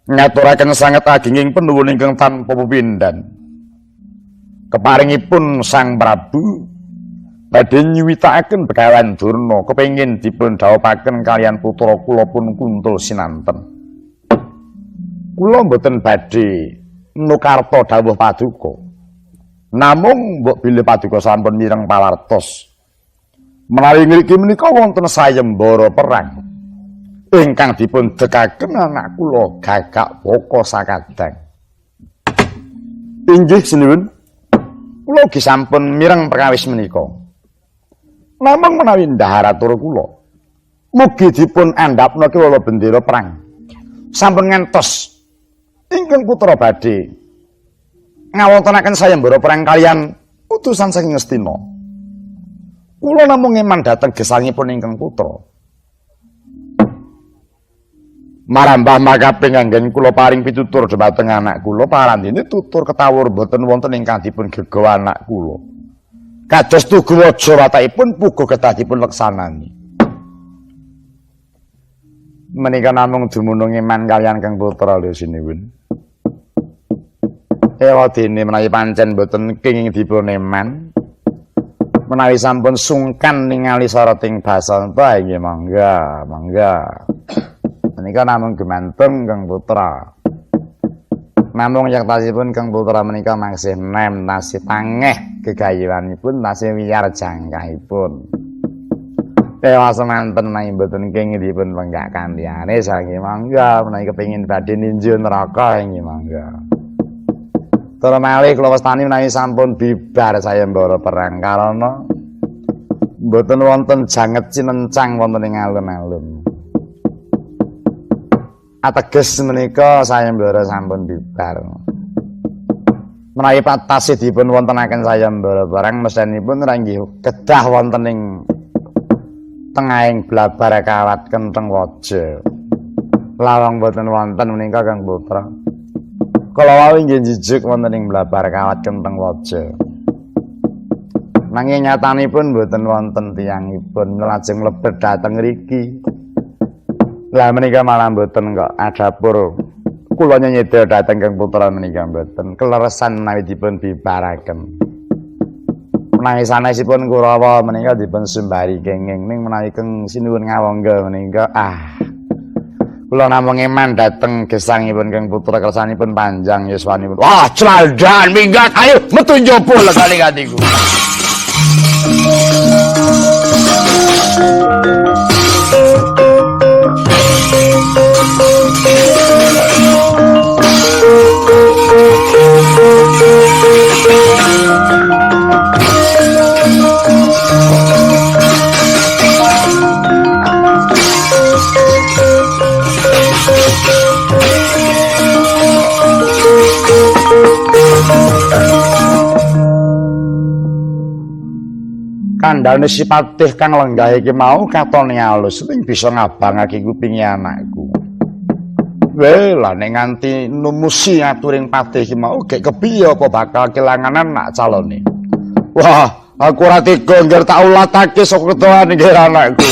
Ngaturaken sanget agenging penuwun ingkang tanpa pepindhan. Keparingipun Sang Prabu badhe nyuwitakaken Begawan Durna kepengin dipun dhawuhaken kaliyan putra kula pun Kuntul Sinanten. Kula mboten badhe nukarta dawuh paduka. Namung mbok bilih paduka sampun mireng pawartos. Menawi ngriki menika wonten sayembara perang ingkang dipun dekaken anak kula Gagak Baka sakadang. Inggih sinuwun. Kula ugi sampun mireng perkawis menika. Namung menawi ndhahar atur kula, mugi dipun andhapna kewala bendera perang. Sampun ngantos ingkang putra badhe ngawontenaken sayembara perang kaliyan utusan saking Ngastina. Kula namung eman dhateng gesangipun ingkang putra. Marambah makaping anggen kula paring pitutur dhumateng anak kula, parandene tutur ketawur boten wonten ingkang dipun gegawa anak kula. Kados tugu waja watakipun puga kedah dipun leksanani. Menika namung dumunung iman kaliyan Kang Putra lho sinuwun. Ewadene menawi pancen boten kenging dipun eman, menawi sampun sungkan ningali sarating basanta inggih mangga, mangga. Menika namung gemantung Kang Putra. Namung yaktasipun Kang Putra menika masih nem, tasih tangeh gegayuhanipun, tasih wiyar jangkahipun. Tewa semanten menawi mboten kenging dipun penggak kandhane saking mangga, menawi kepengin badhe ninju neraka inggih mangga. Tur malih kula wastani menawi sampun bibar sayembara perang karana mboten wonten janget cinencang wonten ing alun-alun. Ateges menika sayembara sampun bibar. Menawi tasih dipun wontenaken sayembara barang mesenipun ranggih kedah wonten ing tengahing blabar kawat kentheng waja. Lawang boten wonten menika Kang Putra. Kala wau inggih jijuk wonten ing blabar kawat kenteng waja. Nanging nyatanipun mboten wonten tiyangipun lajeng mlebet dhateng mriki. Lah menika malah mboten kok adapur. Kula nyeda dhateng Kang Putra menika mboten keleresan menawi dipun bibaraken. Menawi sanesipun Kurawa menika dipun sembari kenging ning menawi Keng Sinuwun Ngawangga menika kula namung eman dhateng gesangipun Kang Putra kersanipun panjang yuswanipun. Wah, claldan minggat ayo metu njaba legane atiku. Kandhane si patih kang lenggah iki mau katone alus ning bisa ngabangake kupinge anakku. Weh, lah nek nganti numusi aturing patih iki mau gek kepiye apa bakal kelangan anak calone. Wah, aku ora tega ngger tak ulatake saka ketuane nggih anakku.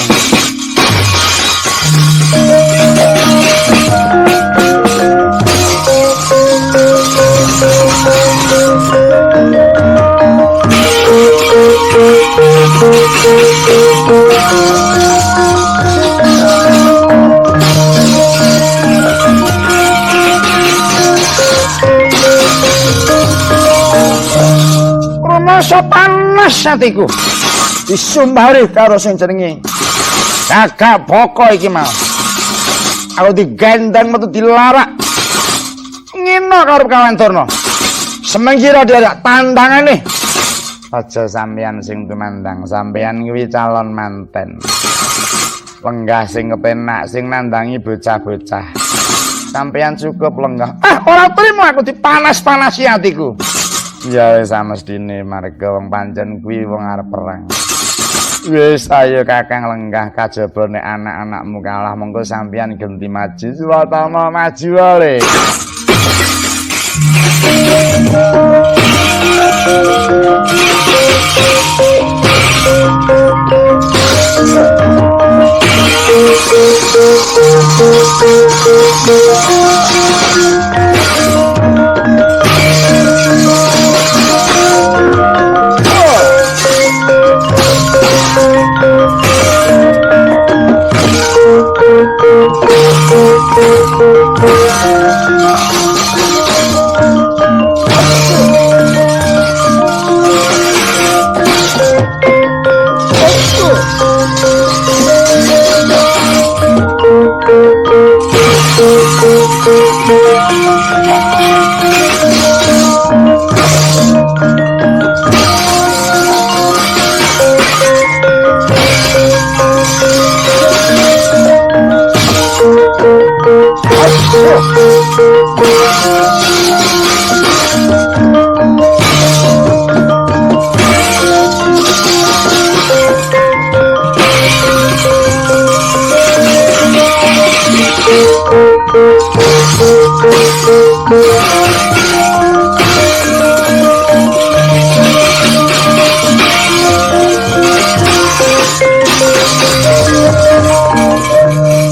Rumasa panas atiku. Disumbari karo sing jenenge Gagak Boko iki mau. Aku digendeng metu dilarak. Ngene karo kawan Durna. Semengkira dia tandangane. Aja sampeyan sing tumandang, sampeyan kuwi calon manten. Lenggah sing kepenak, sing nandangi bocah-bocah. Sampeyan cukup lenggah. Ah, ora trimo aku dipanas-panasi atiku. Ya wis samestine marga wong pancen kuwi wong arep perang. Wis ayo Kakang lenggah kajaba nek anak-anakmu kalah mengko sampeyan genti maju. Suwatama maju wae.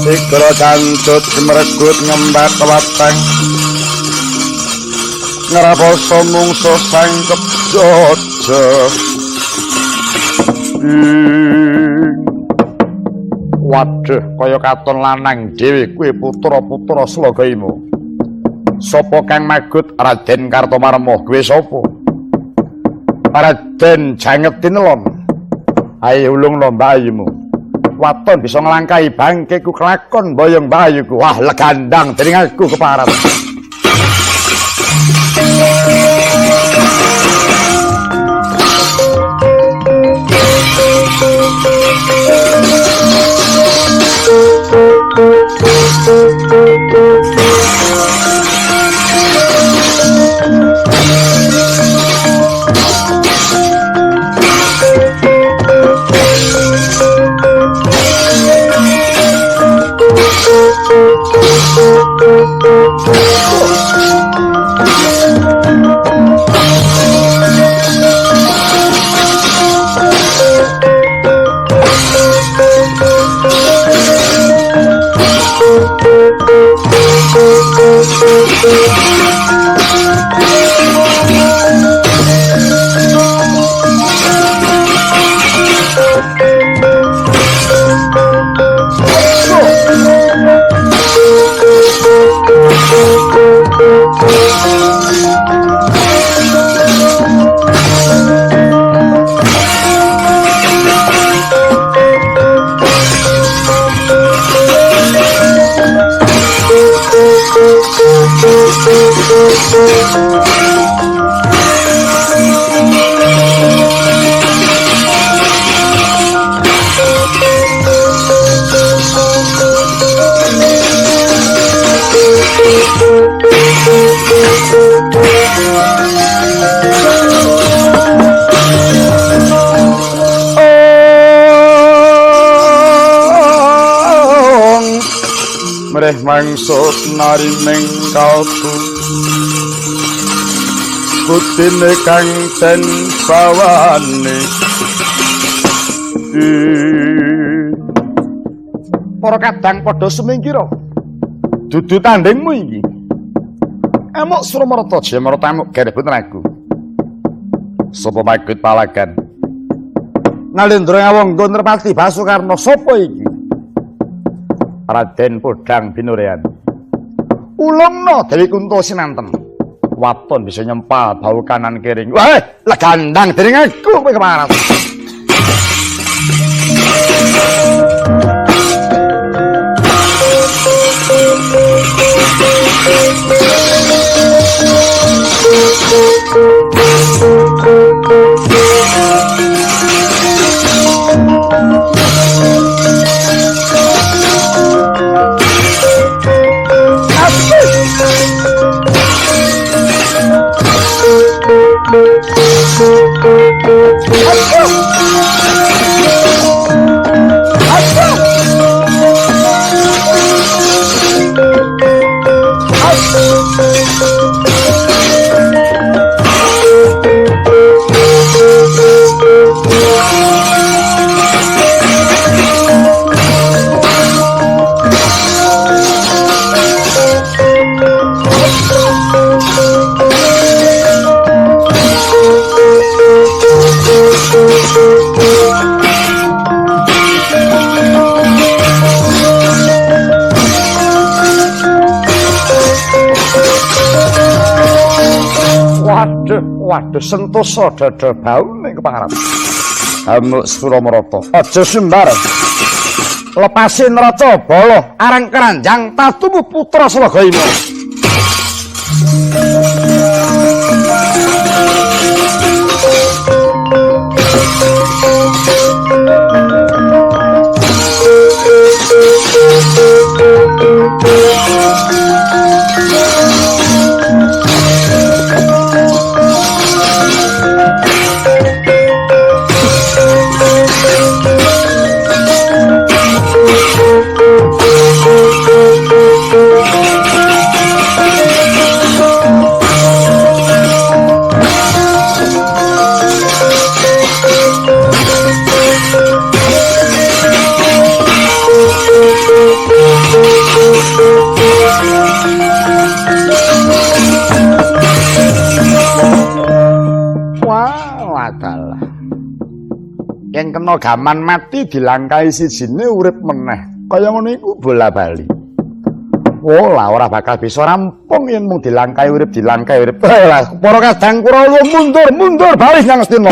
Sigra cancut meregut ngembak weteng ngraposo mungsuh sangkep jojo. Waduh, kaya katon lanang dhewe kuwi putra-putra Slagaima. Sapa kang magut Raden Kartomarma? Kuwi sapa? Raden Jangetinelon. Ayo ulungno mbayumu. Waton bisa nglangkahi bangkeku kelakon boyong mbayuku. Wah, legandang dening aku keparat. Mreh mangsut nariming kalbu putine kang den bawane. Para kadang padha sumingkira. Dudu tandingmu iki. Amuk Suramarta Jayamarta amuk gareben aku. Sapa magut palagan? Nalendra Ngawangga Nrepati Basukarna sapa iki? Raden Podhang Binurean. Ulungna Dewi Kunto sinanten. Waton bisa nyempal bau kanan kiri. Wah, legandang dening aku kowe kemarat. Waduh, sentosa dada baune kepangarep. Amuk Suramarta, aja sumbar. Lepasi neraca bala arang keranjang tatumu putra Slagaima. Yen kena gaman mati dilangkahi sijine urip meneh. Kaya ngono iku bola-bali. Oh lah ora bakal bisa rampung yen mung dilangkahi urip dilangkahi urip. Lah para kadang Kurawa mundur mundur bali nang Astina.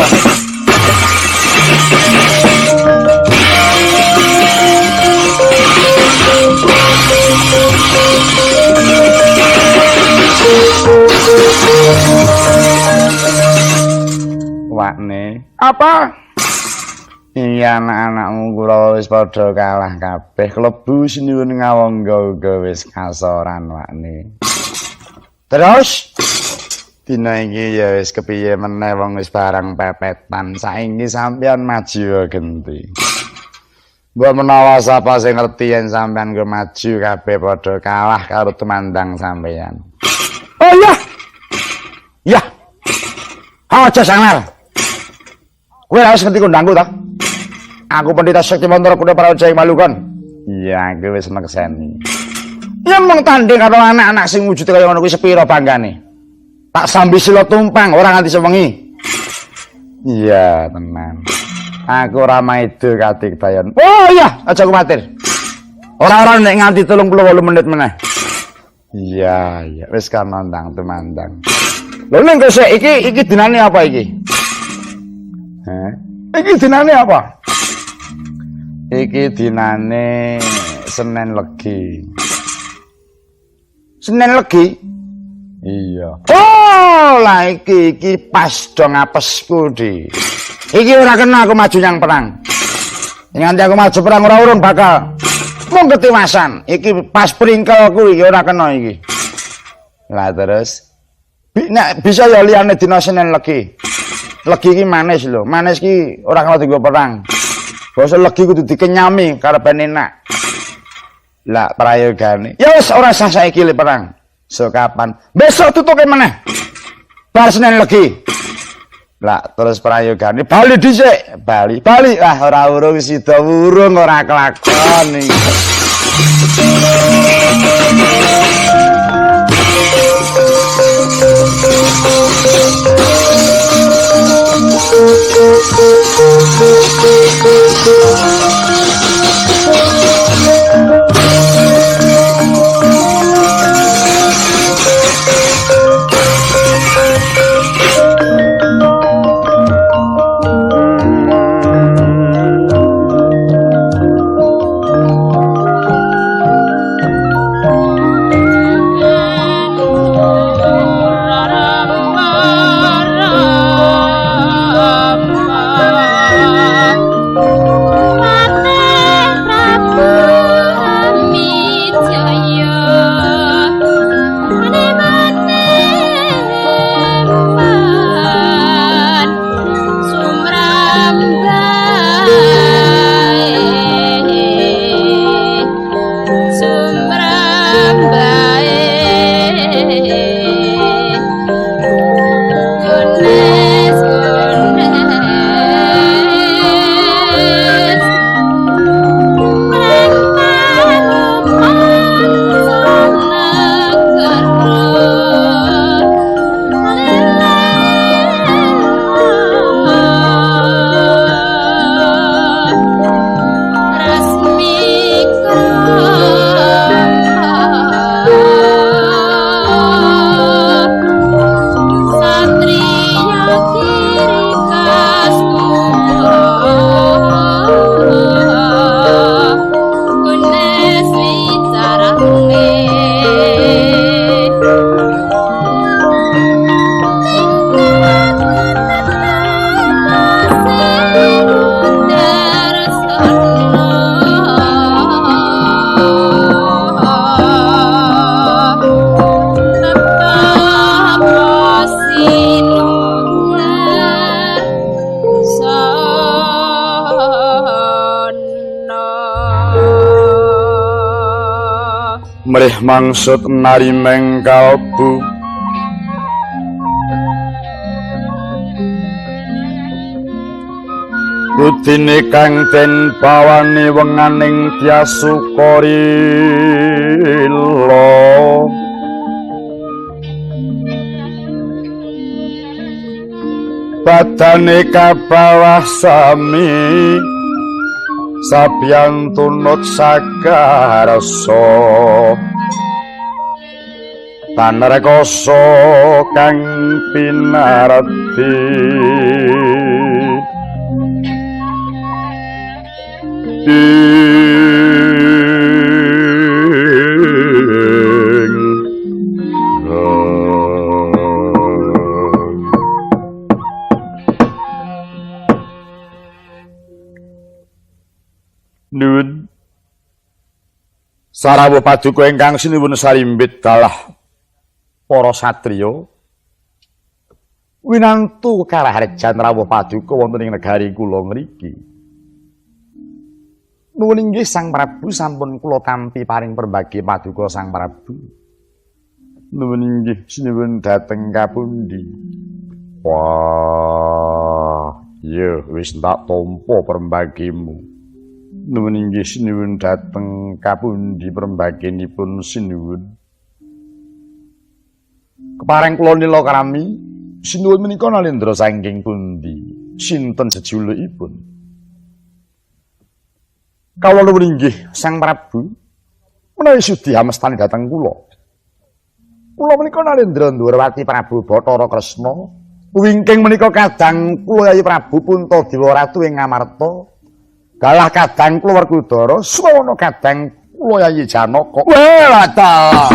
Wakne apa? Iya anak-anakmu kula wis padha kalah kabeh klebu sinuwun Ngawangga uga wis kasoran wakne. Terus dina iki ya wis kepiye meneh wong wis barang pepetan saiki sampeyan maju genti. Mbok menawa sapa sing ngerti yen sampeyan go maju kabeh padha kalah karo tumandang sampeyan. Oh iya. Iya. Aja sangar. Kowe harus ngerti kondangku ta? Aku pendeta Sakti Mantra Kuda Praja ing Malukon. Iya, aku wis nekseni. Ya mung tanding karo anak-anak sing wujude kaya ngono kuwi sepira banggane. Tak sambi sila tumpang ora nganti sewengi. Iya, tenan. Aku ora maido katikdayan. Oh iya, aja kuwatir. Ora-ora nek nganti 38 menit meneh. Iya, iya, wis kan nandang tumandang. Lho ning kok iki iki dinane apa iki? Heh. Iki dinane apa? Iki dinane Senin Legi. Senin Legi? Iya. Oh, lah iki pas do ngapesku di. Iki ora kena aku maju nyang perang. Nganti aku maju perang ora urung bakal mung ketiwasan. Iki pas pringkelku iki ora kena iki. Lah terus nek bisa ya liyane dina Senin Legi. Legi iki manis lho. Manis iki ora kena dienggo perang. Basa legi kudu dikenyami karepen enak. Lah prayogane. Ya wis ora sah saiki le perang. So kapan? Besok tutuke meneh. Bar Senin Legi. Lah terus prayogane bali dhisik, bali. Bali ah ora urung sida urung ora kelakon iki. Mrih mangsud narimeng kalbu Rudine kang den bawani wenganing Dyasukarila badane kabawah sami sabiyantunut sagarsa tanrekasa kang pinardi Nuwun sarawuh paduka ingkang sinuwun sarimbit dalah para satriya winantu karaharjan rawuh paduka wonten ing negari kula ngriki. Nuwun inggih Sang Prabu sampun kula tampi paring perbagi paduka Sang Prabu. Nuwun inggih sinuwun dhateng kapundi. Wah, ya wis tak tampa perembagimu. Nuwun inggih sinuwun dhateng kapundi perembaginipun sinuwun. Kepareng kula nila krami sinuwun menika nalendra saking pundi? Sinten jejulukipun? Kawula nuwun inggih Sang Prabu menawi sudi amestani dhateng kula. Kula menika nalendra Ndhurawati Prabu Bathara Kresna. Wingking menika kadang kula Yayi Prabu Puntadewa Ratu ing Ngamarta. Galah kadang kula Werkudara, suwana kadang kula Yayi Janaka. Weh, ta.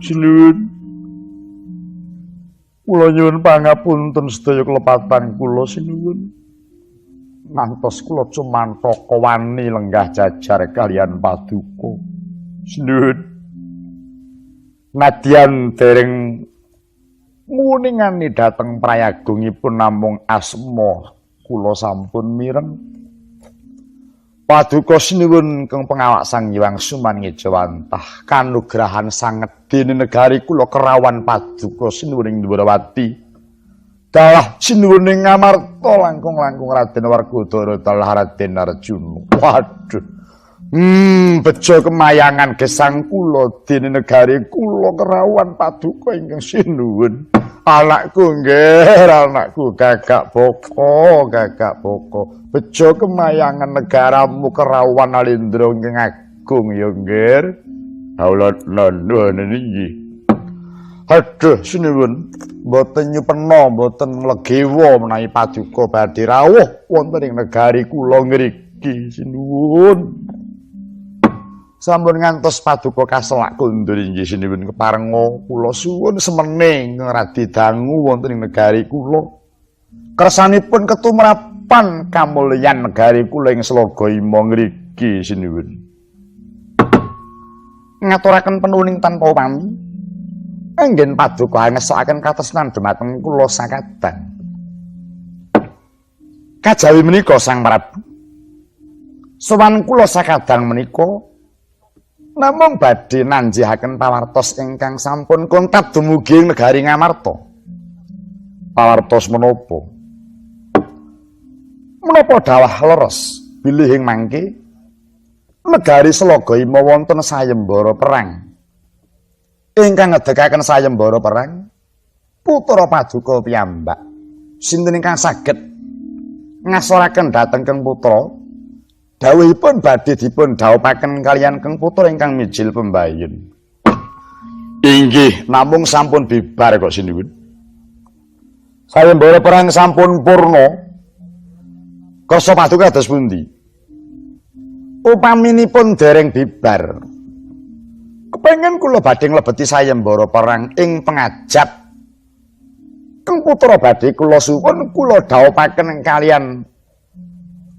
Sinuwun. Kula nyuwun pangapunten sedaya kelepatan kula sinuwun. Ngantos kula cumantaka wani lenggah jajar kaliyan paduka. Sinuwun. Nadyan dereng nguningani dhateng prayagungipun namung asma kula sampun mireng. Paduka sinuwun keng pengawak Sang Hyang Suman Ngejawantah kanugrahan sanget dene negari kula kerawan paduka sinuwun ing Dwarawati. Dalah sinuwun ing Ngamarta langkung-langkung Raden Werkudara dalah Raden Arjuna. Waduh. Bejo kemayangan gesang kula dene negari kula kerawan paduka ingkang sinuwun. Anakku nggih, anakku gagak boko, gagak boko. Bejo kemayangan negaramu kerawan alindra ingkang agung ya nggih. Kawula nuwun nggih. Aduh sinuwun, mboten nyupena, mboten nglegewa menawi paduka badhe rawuh wonten ing negari kula ngriki sinuwun. Sampun ngantos paduka kaselak kondur inggih sinuwun keparenga kula suwun semene ingkang radi dangu wonten ing negari kula. Kersanipun ketumrapan kamulyan negari kula ing Slaga Ima ngriki sinuwun. Ngaturaken penuning tanpa upami anggen paduka ngesakaken katresnan dumateng kula sakadang. Kajawi menika Sang Prabu, sowan kula sakadang menika namung badhe nanjihaken pawartos ingkang sampun kontab dumugi ing negari Ngamarta. Pawartos menapa? Menapa dawah leres bilih ing mangke negari Slaga Ima wonten sayembara perang. Ingkang ngedekaken sayembara perang putra paduka piyambak. Sinten ingkang saged ngasoraken dhateng Keng Putra? Dawuhipun badhe dipun dhawuhaken kaliyan Keng Putra ingkang mijil pembayun. Inggih, namung sampun bibar kok sinuwun. Sayembara perang sampun purna. Kersa paduka kados pundi? Upaminipun dereng bibar, kepengen kula badhe nglebeti sayembara perang ing pengajap. Keng Putra badhe kula suwun kula dhawuhaken kaliyan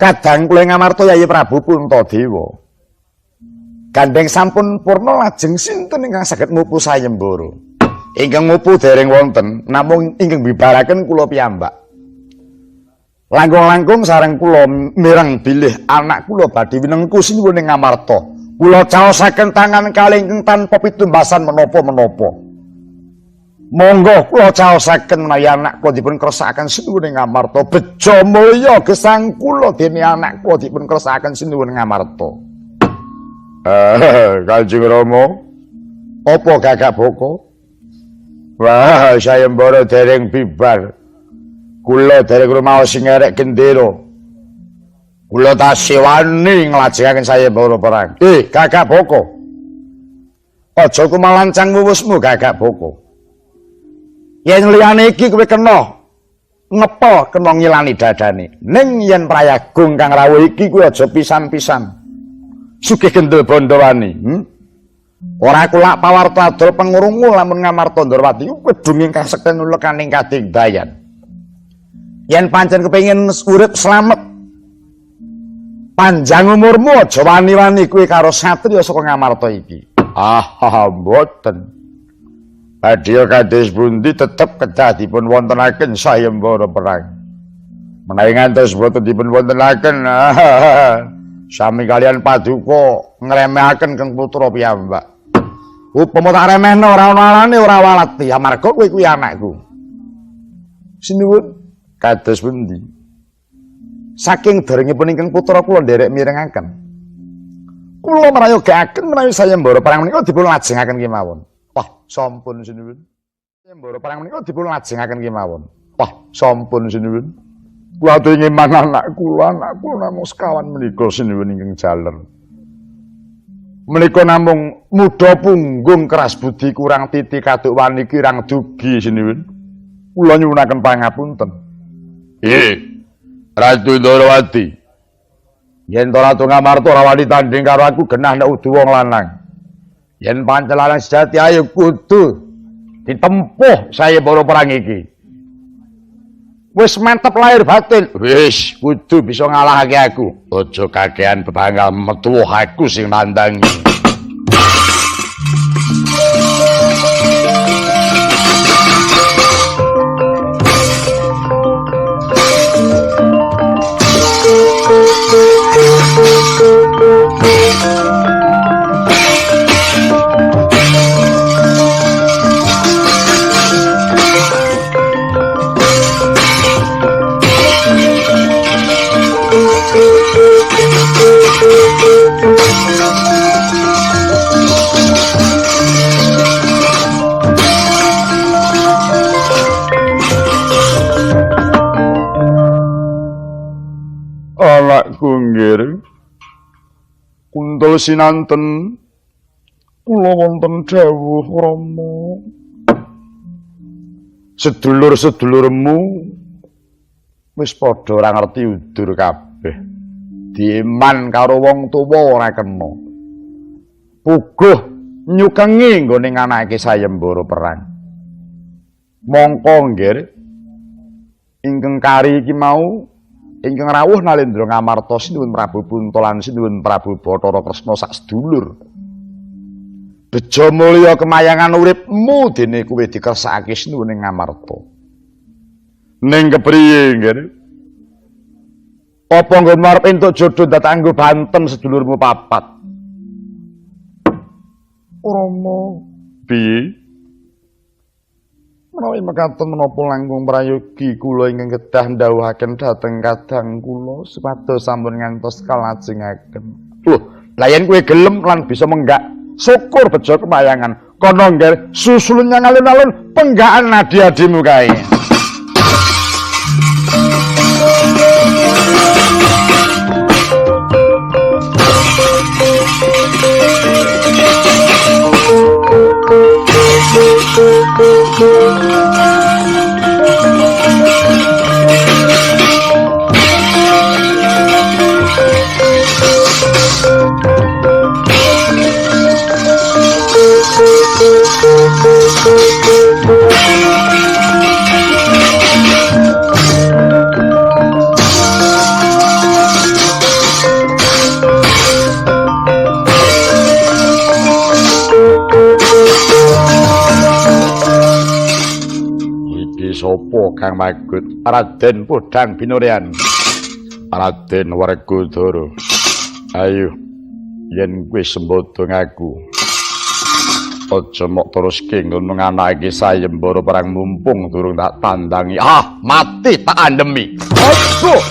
kadang kula Ngamarta Yayi Prabu Puntadewa. Gandeng sampun purna lajeng sinten ingkang saged mupu sayembara? Ingkang mupu dereng wonten, namung ingkang bibaraken kula piyambak. Langkung-langkung sareng kula mireng bilih anak kula badhe winengku sinuwun ing Ngamarta. Kula caosaken tangan kalih ingkang tanpa pitumbasan menapa-menapa. Monggo kula caosaken menawi anak kula dipun kersakaken sinuwun ing Ngamarta. Bejo mulya gesang kula dene anak kula dipun kersakaken sinuwun Ngamarta. Kanjeng Rama, apa gagak boko? Wah, sayembara dereng bibar. Kula dereng rumaos sing ngerek gendera. Kula tasih wani nglajengaken sayembara perang. Gagak boko. Aja kumalancang wuwusmu gagak boko. Yen liyane iki kowe kena ngepel, kena ngilani dadane. Ning yen prayagung kang rawuh iki kowe aja pisan-pisan sugih gendel bandawani. Ora kulak pawarta adol pengurungu lamun Ngamarta Ndrawati ku kedung ingkang sekten nulekaning kadigdayan. Yen pancen kepengin urip slamet panjang umurmu aja wani-wani kowe karo satriya saka Ngamarta iki. Ah, mboten. Badhe kados pundi tetep kedah dipun wontenaken sayembara perang. Menawi ngantos boten dipun wontenaken, sami kalian paduka ngremehaken Keng Putra piyambak. Upama tak remehno ora ana alane ora walati, amarga kowe kuwi anakku. Sinuwun kados pundi? Saking derengipun ingkang putra kula nderek mirengaken. Kula mrayogakaken menawi sayembara perang menika dipun lajengaken kemawon. Wah, sampun sinuwun. Sayembara perang menika dipun lajengaken kemawon. Wah, sampun sinuwun. Kula aturi ngeman anak kula namung sekawan menika sinuwun ingkang jaler. Menika namung muda punggung keras budi kurang titi kaduk wani kirang dugi sinuwun. Kula nyuwunaken pangapunten. Ratu Ndrawati. Yen to Ratu Ngamarta ora wani tanding karo aku genah nek udu wong lanang. Yen pancen lanang sejati ayo kudu ditempuh sayembara perang iki. Wis mantep lahir batin, wis kudu bisa ngalahake aku. Aja kakean bebangga metu aku sing nandangi. Anakku nggir, kuntul sinanten, kula wonten dawuh Rama. Sedulur-sedulurmu wis padha ora ngerti udur kabeh. Dieman karo wong tuwa ora kena. Puguh nyukengi nggone nganake sayembara perang. Mongko nggir, ingkang kari iki mau ingkang rawuh Nalendra Ngamarta sinuwun Prabu Punta lan sinuwun Prabu Bathara Kresna sak sedulur. Bejo mulya kemayangan uripmu dene kowe dikersakake sinuwun ing Ngamarta. Ning kepriye nggih? Apa nggonmu arep entuk jodho dadak anggo banten sedulurmu papat? Rama, piye? Menawi mekaten menapa langkung prayogi kula ingkang kedah ndhawuhaken dhateng kadang kula supados sampun ngantos kalajengaken. Lho, lha yen kowe gelem lan bisa menggak, syukur bejo kemayangan. Kono ngger susulun nyang alun-alun penggakan adi-adimu kae. Sapa Kang Magut? Raden Podang Binoryan. Raden Werkudara. Ayo yen kowe sembodo ngaku. Aja mok teruske ngono nganake sayembara perang mumpung durung tak tandangi. Ah, mati tak andemi. Aduh.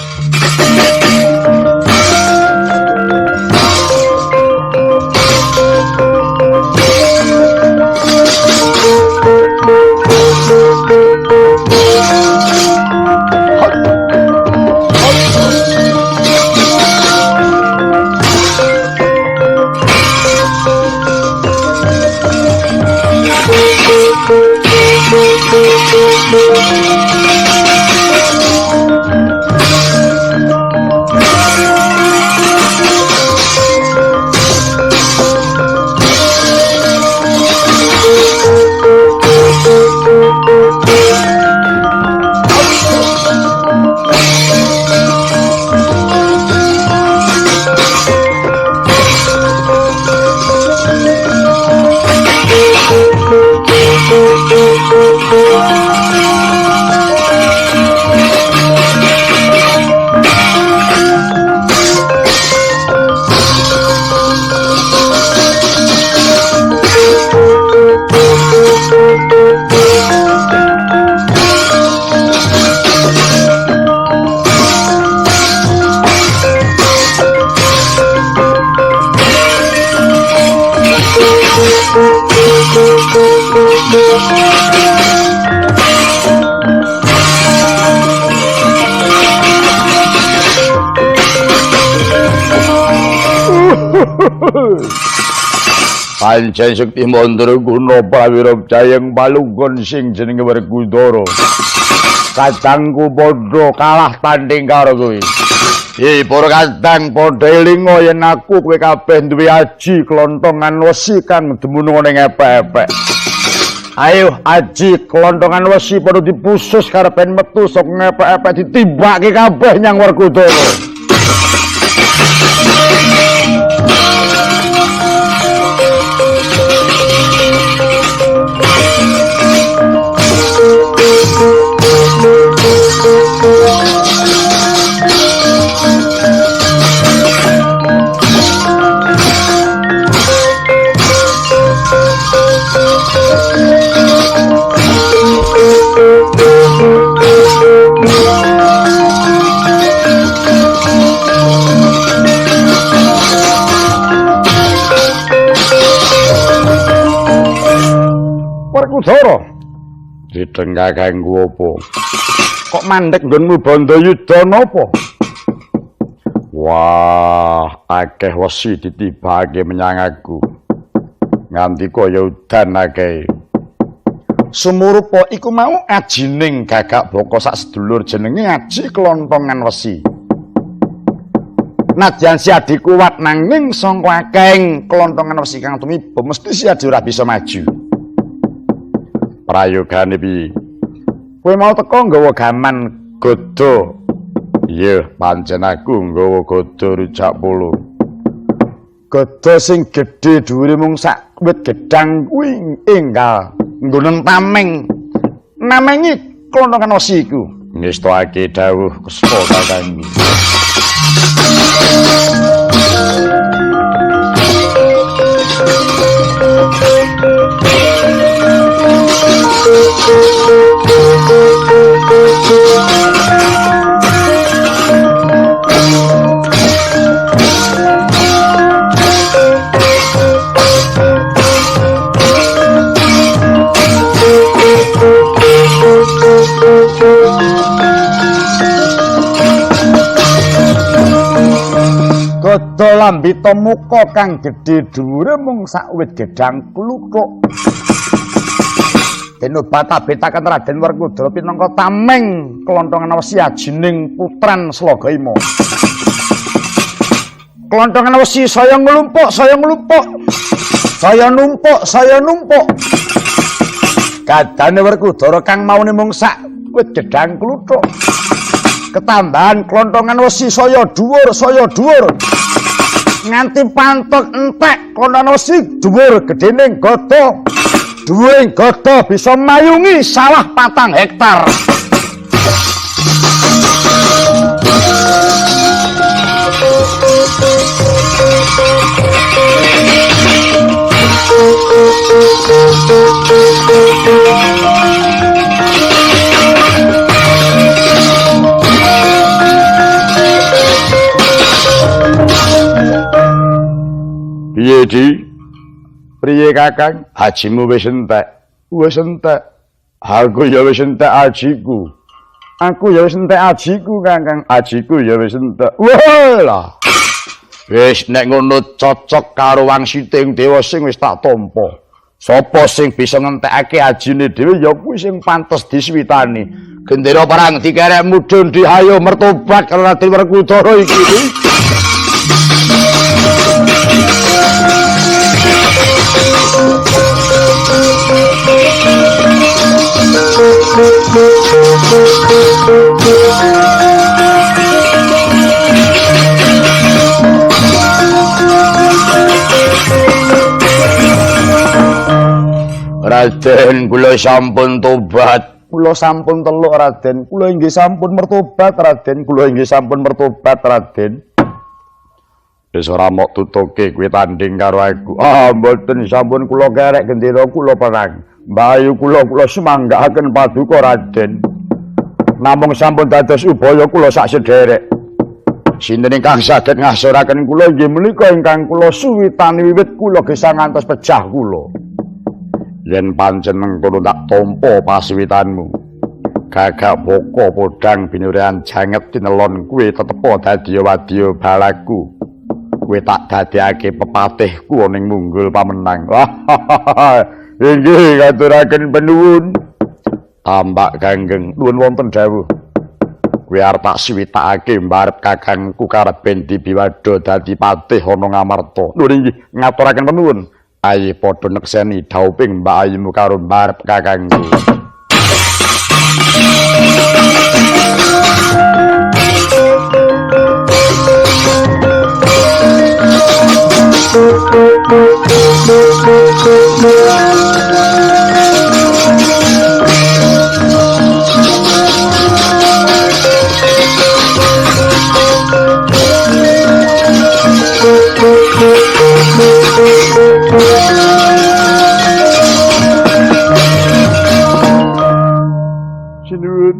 Pancen sekti mandraguna prawira jayeng palunggon sing jenenge Werkudara. Kadangku padha kalah tanding karo kowe. Hi para kadang padha elinga yen aku kowe kabeh duwe aji klontongan wesi kang dumunung ning epek-epek. Ayo aji klontongan wesi padha dipusus karepen metu saka ngepek-epek ditimbake kabeh nyang Werkudara. Werkudara ditengah kanggo apa? Kok mandek nggonmu Bandayuda napa? Wah, akeh wesi ditibake menyang aku. Nganti kaya udan akeh. Sumurupa iku mau ajining Gagak Baka sak sedulur jenenge Aji Klontongan Wesi. Nadyan si Adi kuat nanging sangka akeh klontongan wesi kang tumiba mesti si Adi ora bisa maju. Prayogane piye? Kowe mau teko nggawa gaman gada. Iya, pancen aku nggawa gada rujak polo. Gada sing gedhe dhuwure mung sak wit gedhang kuwi enggal nggonen tameng. Namengi klontongan wesi iku. Ngestake dawuh kespa kakangku. Gada lambita muka kang gedhe dhuwure mung sak wit gedhang kluthuk. Den obat-abetaken Raden Werkudara pinangka tameng klontongan wesi ajining putran Slagaima. Klontongan wesi saya nglumpuk, saya nglumpuk. Saya numpuk, saya numpuk. Gadane Werkudara kang maune mung sak wit gedhang kluthuk. Ketambahan klontongan wesi saya dhuwur, saya dhuwur. Nganti pantek entek klontongan wesi dhuwur gedene gada. Dhuwure gada bisa mayungi sawah 4 hektar. Piye, Di? Priye Kakang? Hajimu wis entek. Wis entek. Aku ya wis entek ajiku. Aku ya wis entek ajiku, Kakang. Ajiku ya wis entek. Wah lah. Wis nek ngono cocok karo wangsiting dewa sing wis tak tampa. Sapa sing bisa ngentekake ajine dhewe ya kuwi sing pantes disuwitani. Gendera perang dikerek mudhun dihayo mertobat karo Raden Werkudara iki. Raden, kula sampun tobat. Kula sampun teluk Raden. Kula inggih sampun mertobat Raden. Kula inggih sampun mertobat Raden. Wis ora mok tutuke kowe tanding karo aku. Ah, mboten sampun kula kerek gendera kula perang. Mbayu kula kula sumanggaaken paduka Raden. Namung sampun dados ubaya kula sak sederek. Sinten ingkang saged ngasoraken kula inggih menika ingkang kula suwitani wiwit kula gesang ngantos pejah kula. Yen pancen mengkono tak tampa pasiwitanmu. Gagak boko podang binurean janget tinelon kuwe tetepa dadi wadya balaku. Kowe tak dadekake pepatihku ning munggul pamenang. Inggih katuraken penuwun. Tambak ganggeng nuwun wonten dawuh. Kowe arep tak siwitakake mbarep kakangku karep dibiwadha dadi patih ana Ngamarta. Lho inggih ngaturaken penuwun. Ayo padha nekseni dhauping Mbak Ayumu karo mbarep kakangku. Sinuwun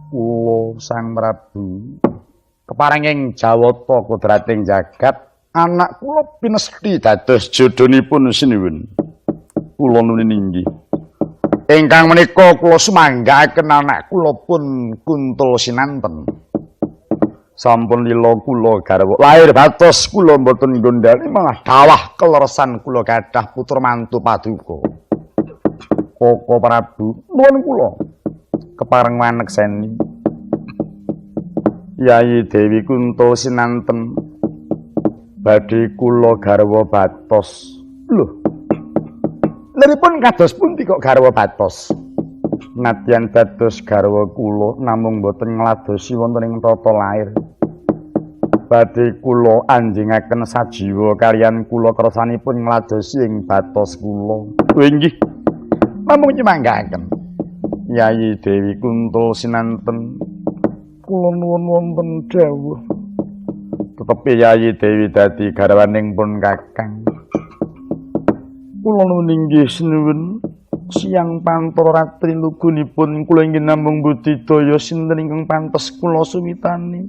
kula Sang Prabu keparenging Jawata kodrating jagat anak kula pinesti dados jodhonipun sinuwun. Kula nuwun inggih. Ingkang menika kula sumanggaaken anak kula pun Kuntul Sinanten. Sampun lila kula garwa lahir batos kula mboten gondhani malah dawah keleresan kula gadah putra mantu paduka. Koko Prabu nuwun kula kepareng manekseni Yayi Dewi Kuntul Sinanten badhe kula garwa batos. Lho, leripun kados pundi kok garwa batos? Nadyan dados garwa kula namung boten ngladosi wonten ing tata lair. Badhe kula anjingaken sajiwa kaliyan kula kersanipun ngladosi ing batos kula. Lho inggih, namung nyumanggaaken Yayi Dewi Kuntul Sinanten kula nuwun wonten dawuh. Tetepi Yayi Dewi dadi garwaning pun kakang. Kula nuwun inggih sinuwun. Siang pantara ratri lugunipun kula inggih namung budidaya sinten ingkang pantes kula suwitani.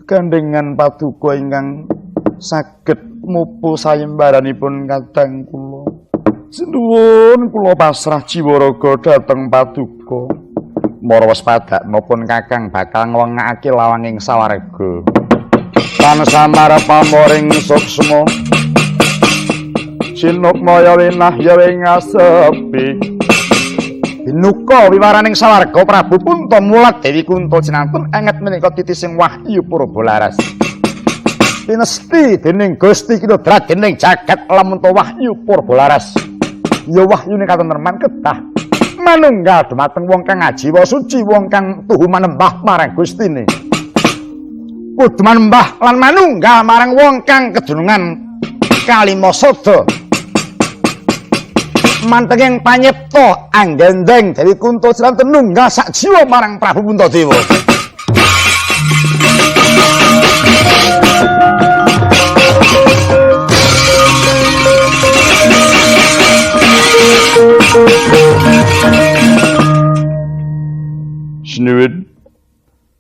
Gandhengan paduka ingkang saged mupu sayembaranipun kadang kula. Sinuwun kula pasrah jiwa raga dhateng paduka. Mara waspadakna pun kakang bakal ngwengakake lawanging sawarga. Tansah marep pamoring suksma. Sinukmaya winah ya ing asepi. Binuka wiwaraning sawarga Prabu Punta mulat Dewi Kuntul Sinanten anget menika titising wahyu purba laras. Pinesti dening Gusti Kinodrat dening jagat lamun to wahyu purba laras. Ya wahyune katentreman kedah manunggal dumateng wong kang ajiwa suci, wong kang tuhu manembah marang Gustine. Kudu manembah lan manunggal marang wong kang kedunungan kalima sada. Mantenging panyipta anggendeng Dewi Kuntul Sinanten nunggal sak jiwa marang Prabu Puntadewa. Sinuwun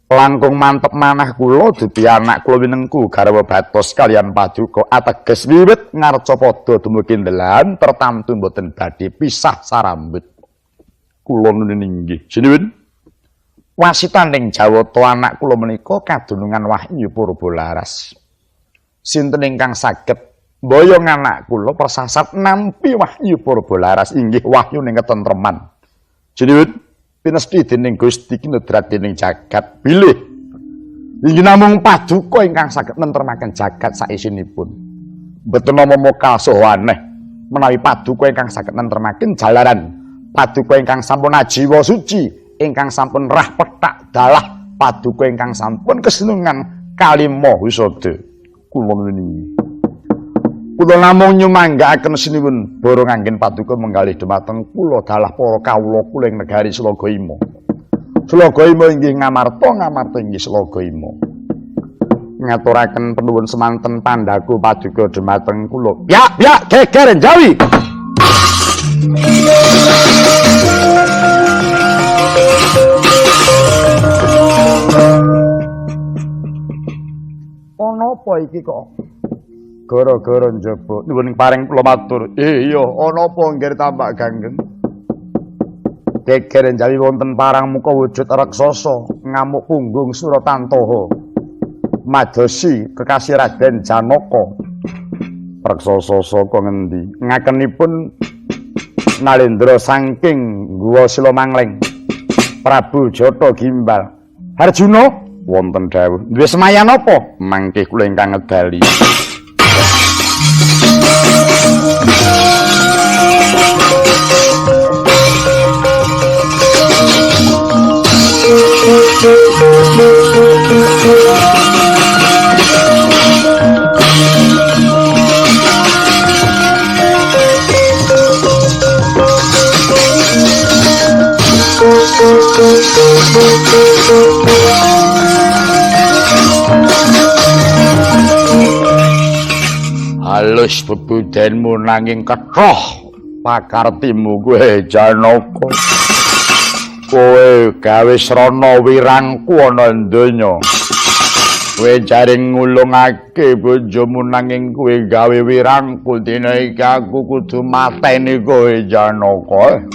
langkung mantep manah kula dupi anak kula winengku garwa batos kaliyan paduka ateges wiwit ngarcapada dumugi ndelan tertamtu mboten badhe pisah sarambut. Kula nuwun inggih. Sinuwun wasitaning Jawata anak kula menika kadunungan wahyu purba laras. Sinten ingkang saged mboyong anak kula persasat nampi wahyu purba laras inggih wahyuning ketentreman. Sinuwun pinesti dening Gusti kinodrat dening jagat bilih inggih namung paduka ingkang saged nentremaken jagat saisinipun. Mboten nama mokal saha aneh menawi paduka ingkang saged nentremaken jalaran paduka ingkang sampun ajiwa suci, ingkang sampun rah pethak dalah paduka ingkang sampun kesenungan kalima husada. Kula nuwun kula namung nyumanggaaken sinuwun borong anggen paduka menggalih dumateng kula dalah para kawula kula ing negari Selaga Ima. Selaga Ima inggih Ngamarta, Ngamarta inggih Selaga Ima. Ngaturaken penuwun semanten pandhaku paduka dumateng kula. Ya, ya, geger Jawi. Ana apa iki kok? Gara-gara njaba nuwun paring kula matur. Iya, ana apa nggih tambak ganggeng? Geger Jawi wonten parang muka wujud raksasa ngamuk punggung Suratantaha. Madosi kekasih Raden Janaka. Raksasa saka ngendi? Ngakenipun Nalendra saking Guwa Silamangleng. Prabu Jata Gimbal. Harjuna wonten dawuh. Duwe semayan apa? Mangke kula ingkang ngedali. Halus bebudenmu nanging kethoh pakartimu kowe Janaka. Kowe gawe srana wirangku ana donya. Kowe jaring ngulungake bojomu nanging kowe gawe wirangku. Dina iki aku kudu mateni kowe Janaka.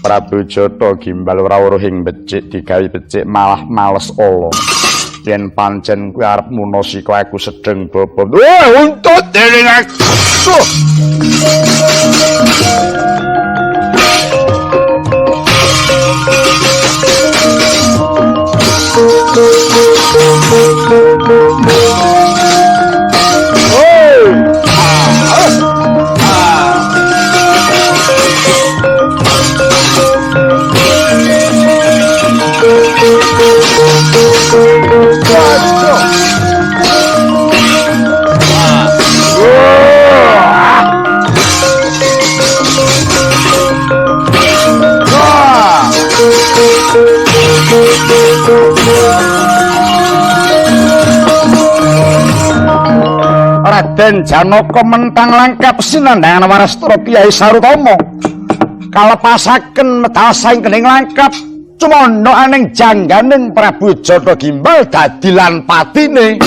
Prabu Jata Gimbal ora weruh ing becik digawe becik malah males ala. Yen pancen kowe arep munasika aku sedeng bapa. Wah, untut dening aku. Raden Janaka mentang langkap sinandhangan warastra Kyai Sarutama kalepasaken medal saking kening langkap cumandha aning jangganing Prabu Jata Gimbal dadi lan patine.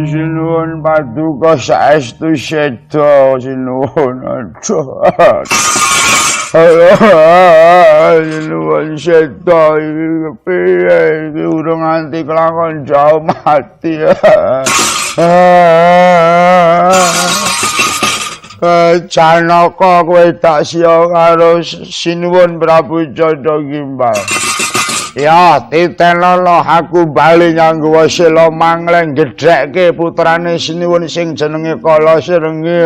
Sinuwun paduka saestu seda sinuwun. Aduh. Sinuwun seda iki kepiye iki urung nganti kelakon jauh mati. Janaka kowe tak siya karo sinuwun Prabu Jata Gimbal. Ya, titenono aku bali nganggo sila mangleng gedhekke putrane sinuwun sing jenenge Kala Srenggi.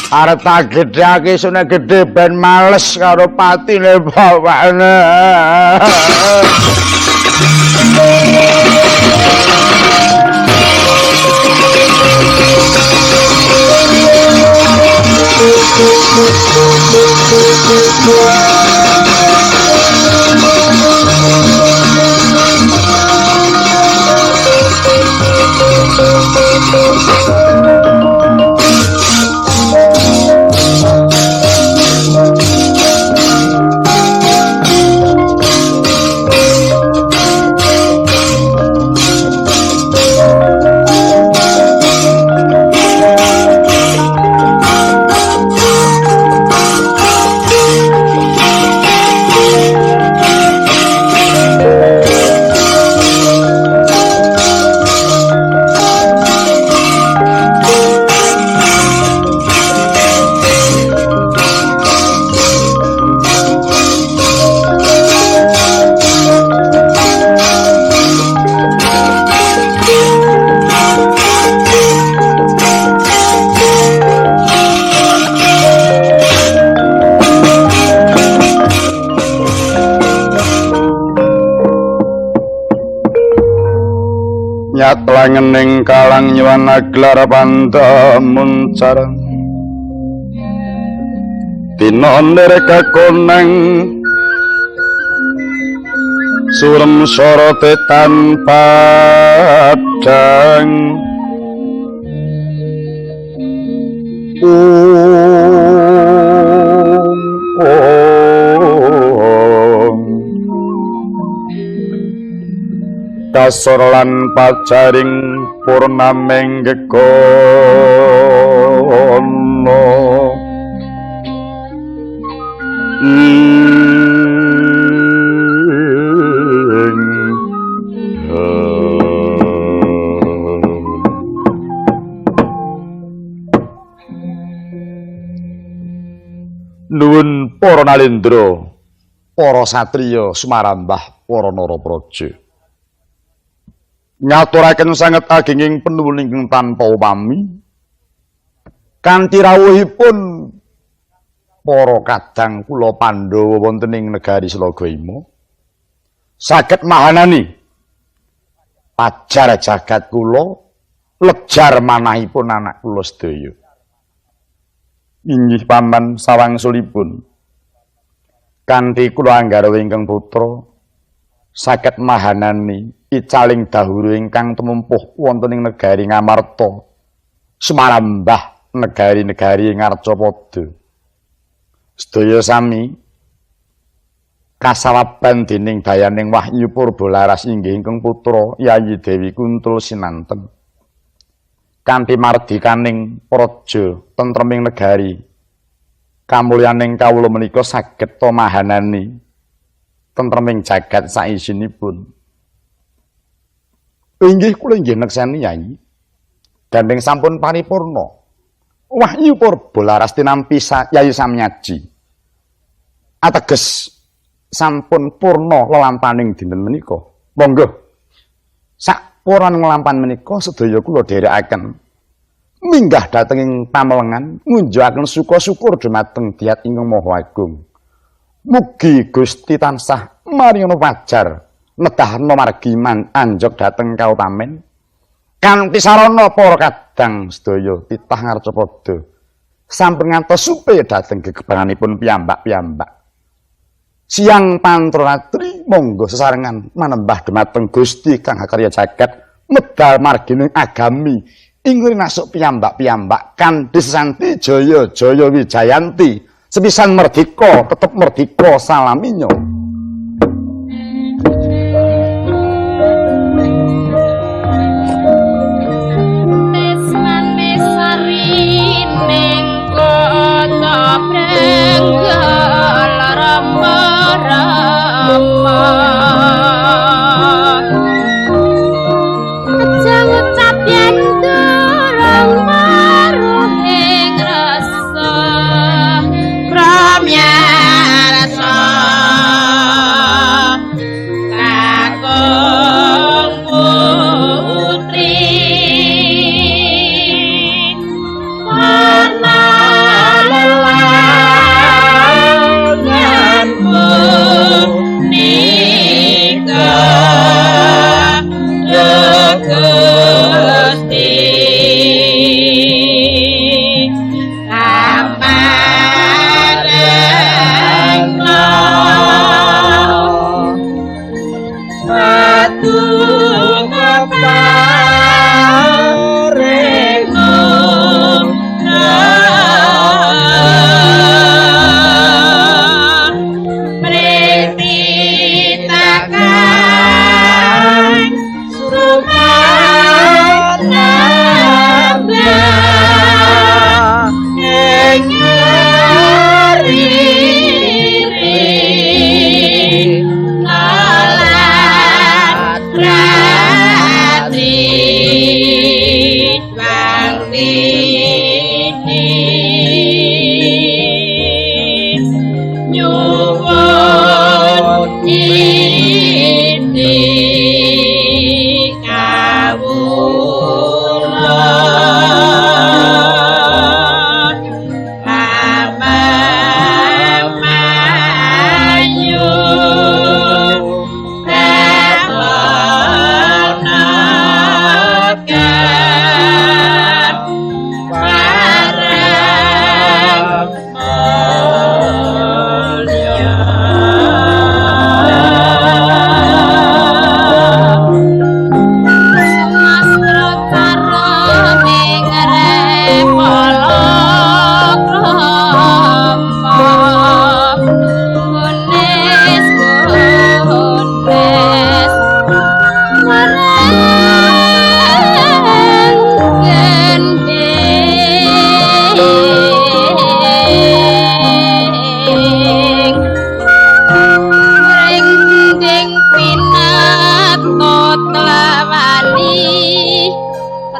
Arep tak gedhake sune gedhe ben males karo patine bapakne. Nyatlangening kalang nyuwana gelar panda muncar dina nirka koneng surem sorote tanpa padang kasor lan pajaring purnameng gegono. ana ing. Nuwun para nalendra, para satriya sumarambah para narapraja. Ngaturaken sanget agenging penuwun ingkang tanpa upami kanthi rawuhipun para kadang kula Pandhawa wonten ing negari Slagaima saged mahanani pajar jagat kula lejar manahipun anak kula sedaya. Inggih paman sawangsulipun kanthi kula anggara ingkang putra saged mahanani icaling dahuru ingkang tumumpuh wonten ing negari Ngamarta sumarambah negari-negari Ngarcapada. Sedaya sami kasawaban dening dayaning Wahyu Purbalaras inggih ingkang putra Yayi Dewi Kuntul Sinanten. Kanthi mardikaning praja tentreming negari kamulyaning kawula menika saged mahanani tentreming jagat saisinipun. Inggih kula inggih nekseni Yayi, gandeng sampun paripurna Wahyu Purbalaras tinampi Yayi Samyaji ateges sampun purna lelampaning dinten menika. Monggo sak puran nglampan menika sedaya kula dherekaken minggah dhateng ing pamelengan ngunjukaken suka syukur dumateng Diat ingkang Maha Agung. Mugi Gusti tansah maringono wajar nedahna margi man anjog dhateng kautamen kanthi sarana para kadang sedaya titah ngarcapada sampun ngantos supe dhateng gegebanganipun piyambak-piyambak. Siang pantra ratri monggo sesarengan manembah dumateng Gusti kang hakarya jagat medal margining agami ing rinasuk piyambak-piyambak kanthi sesanti jaya jaya wijayanti sepisan merdika tetep merdika salaminyo.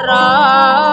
Rama.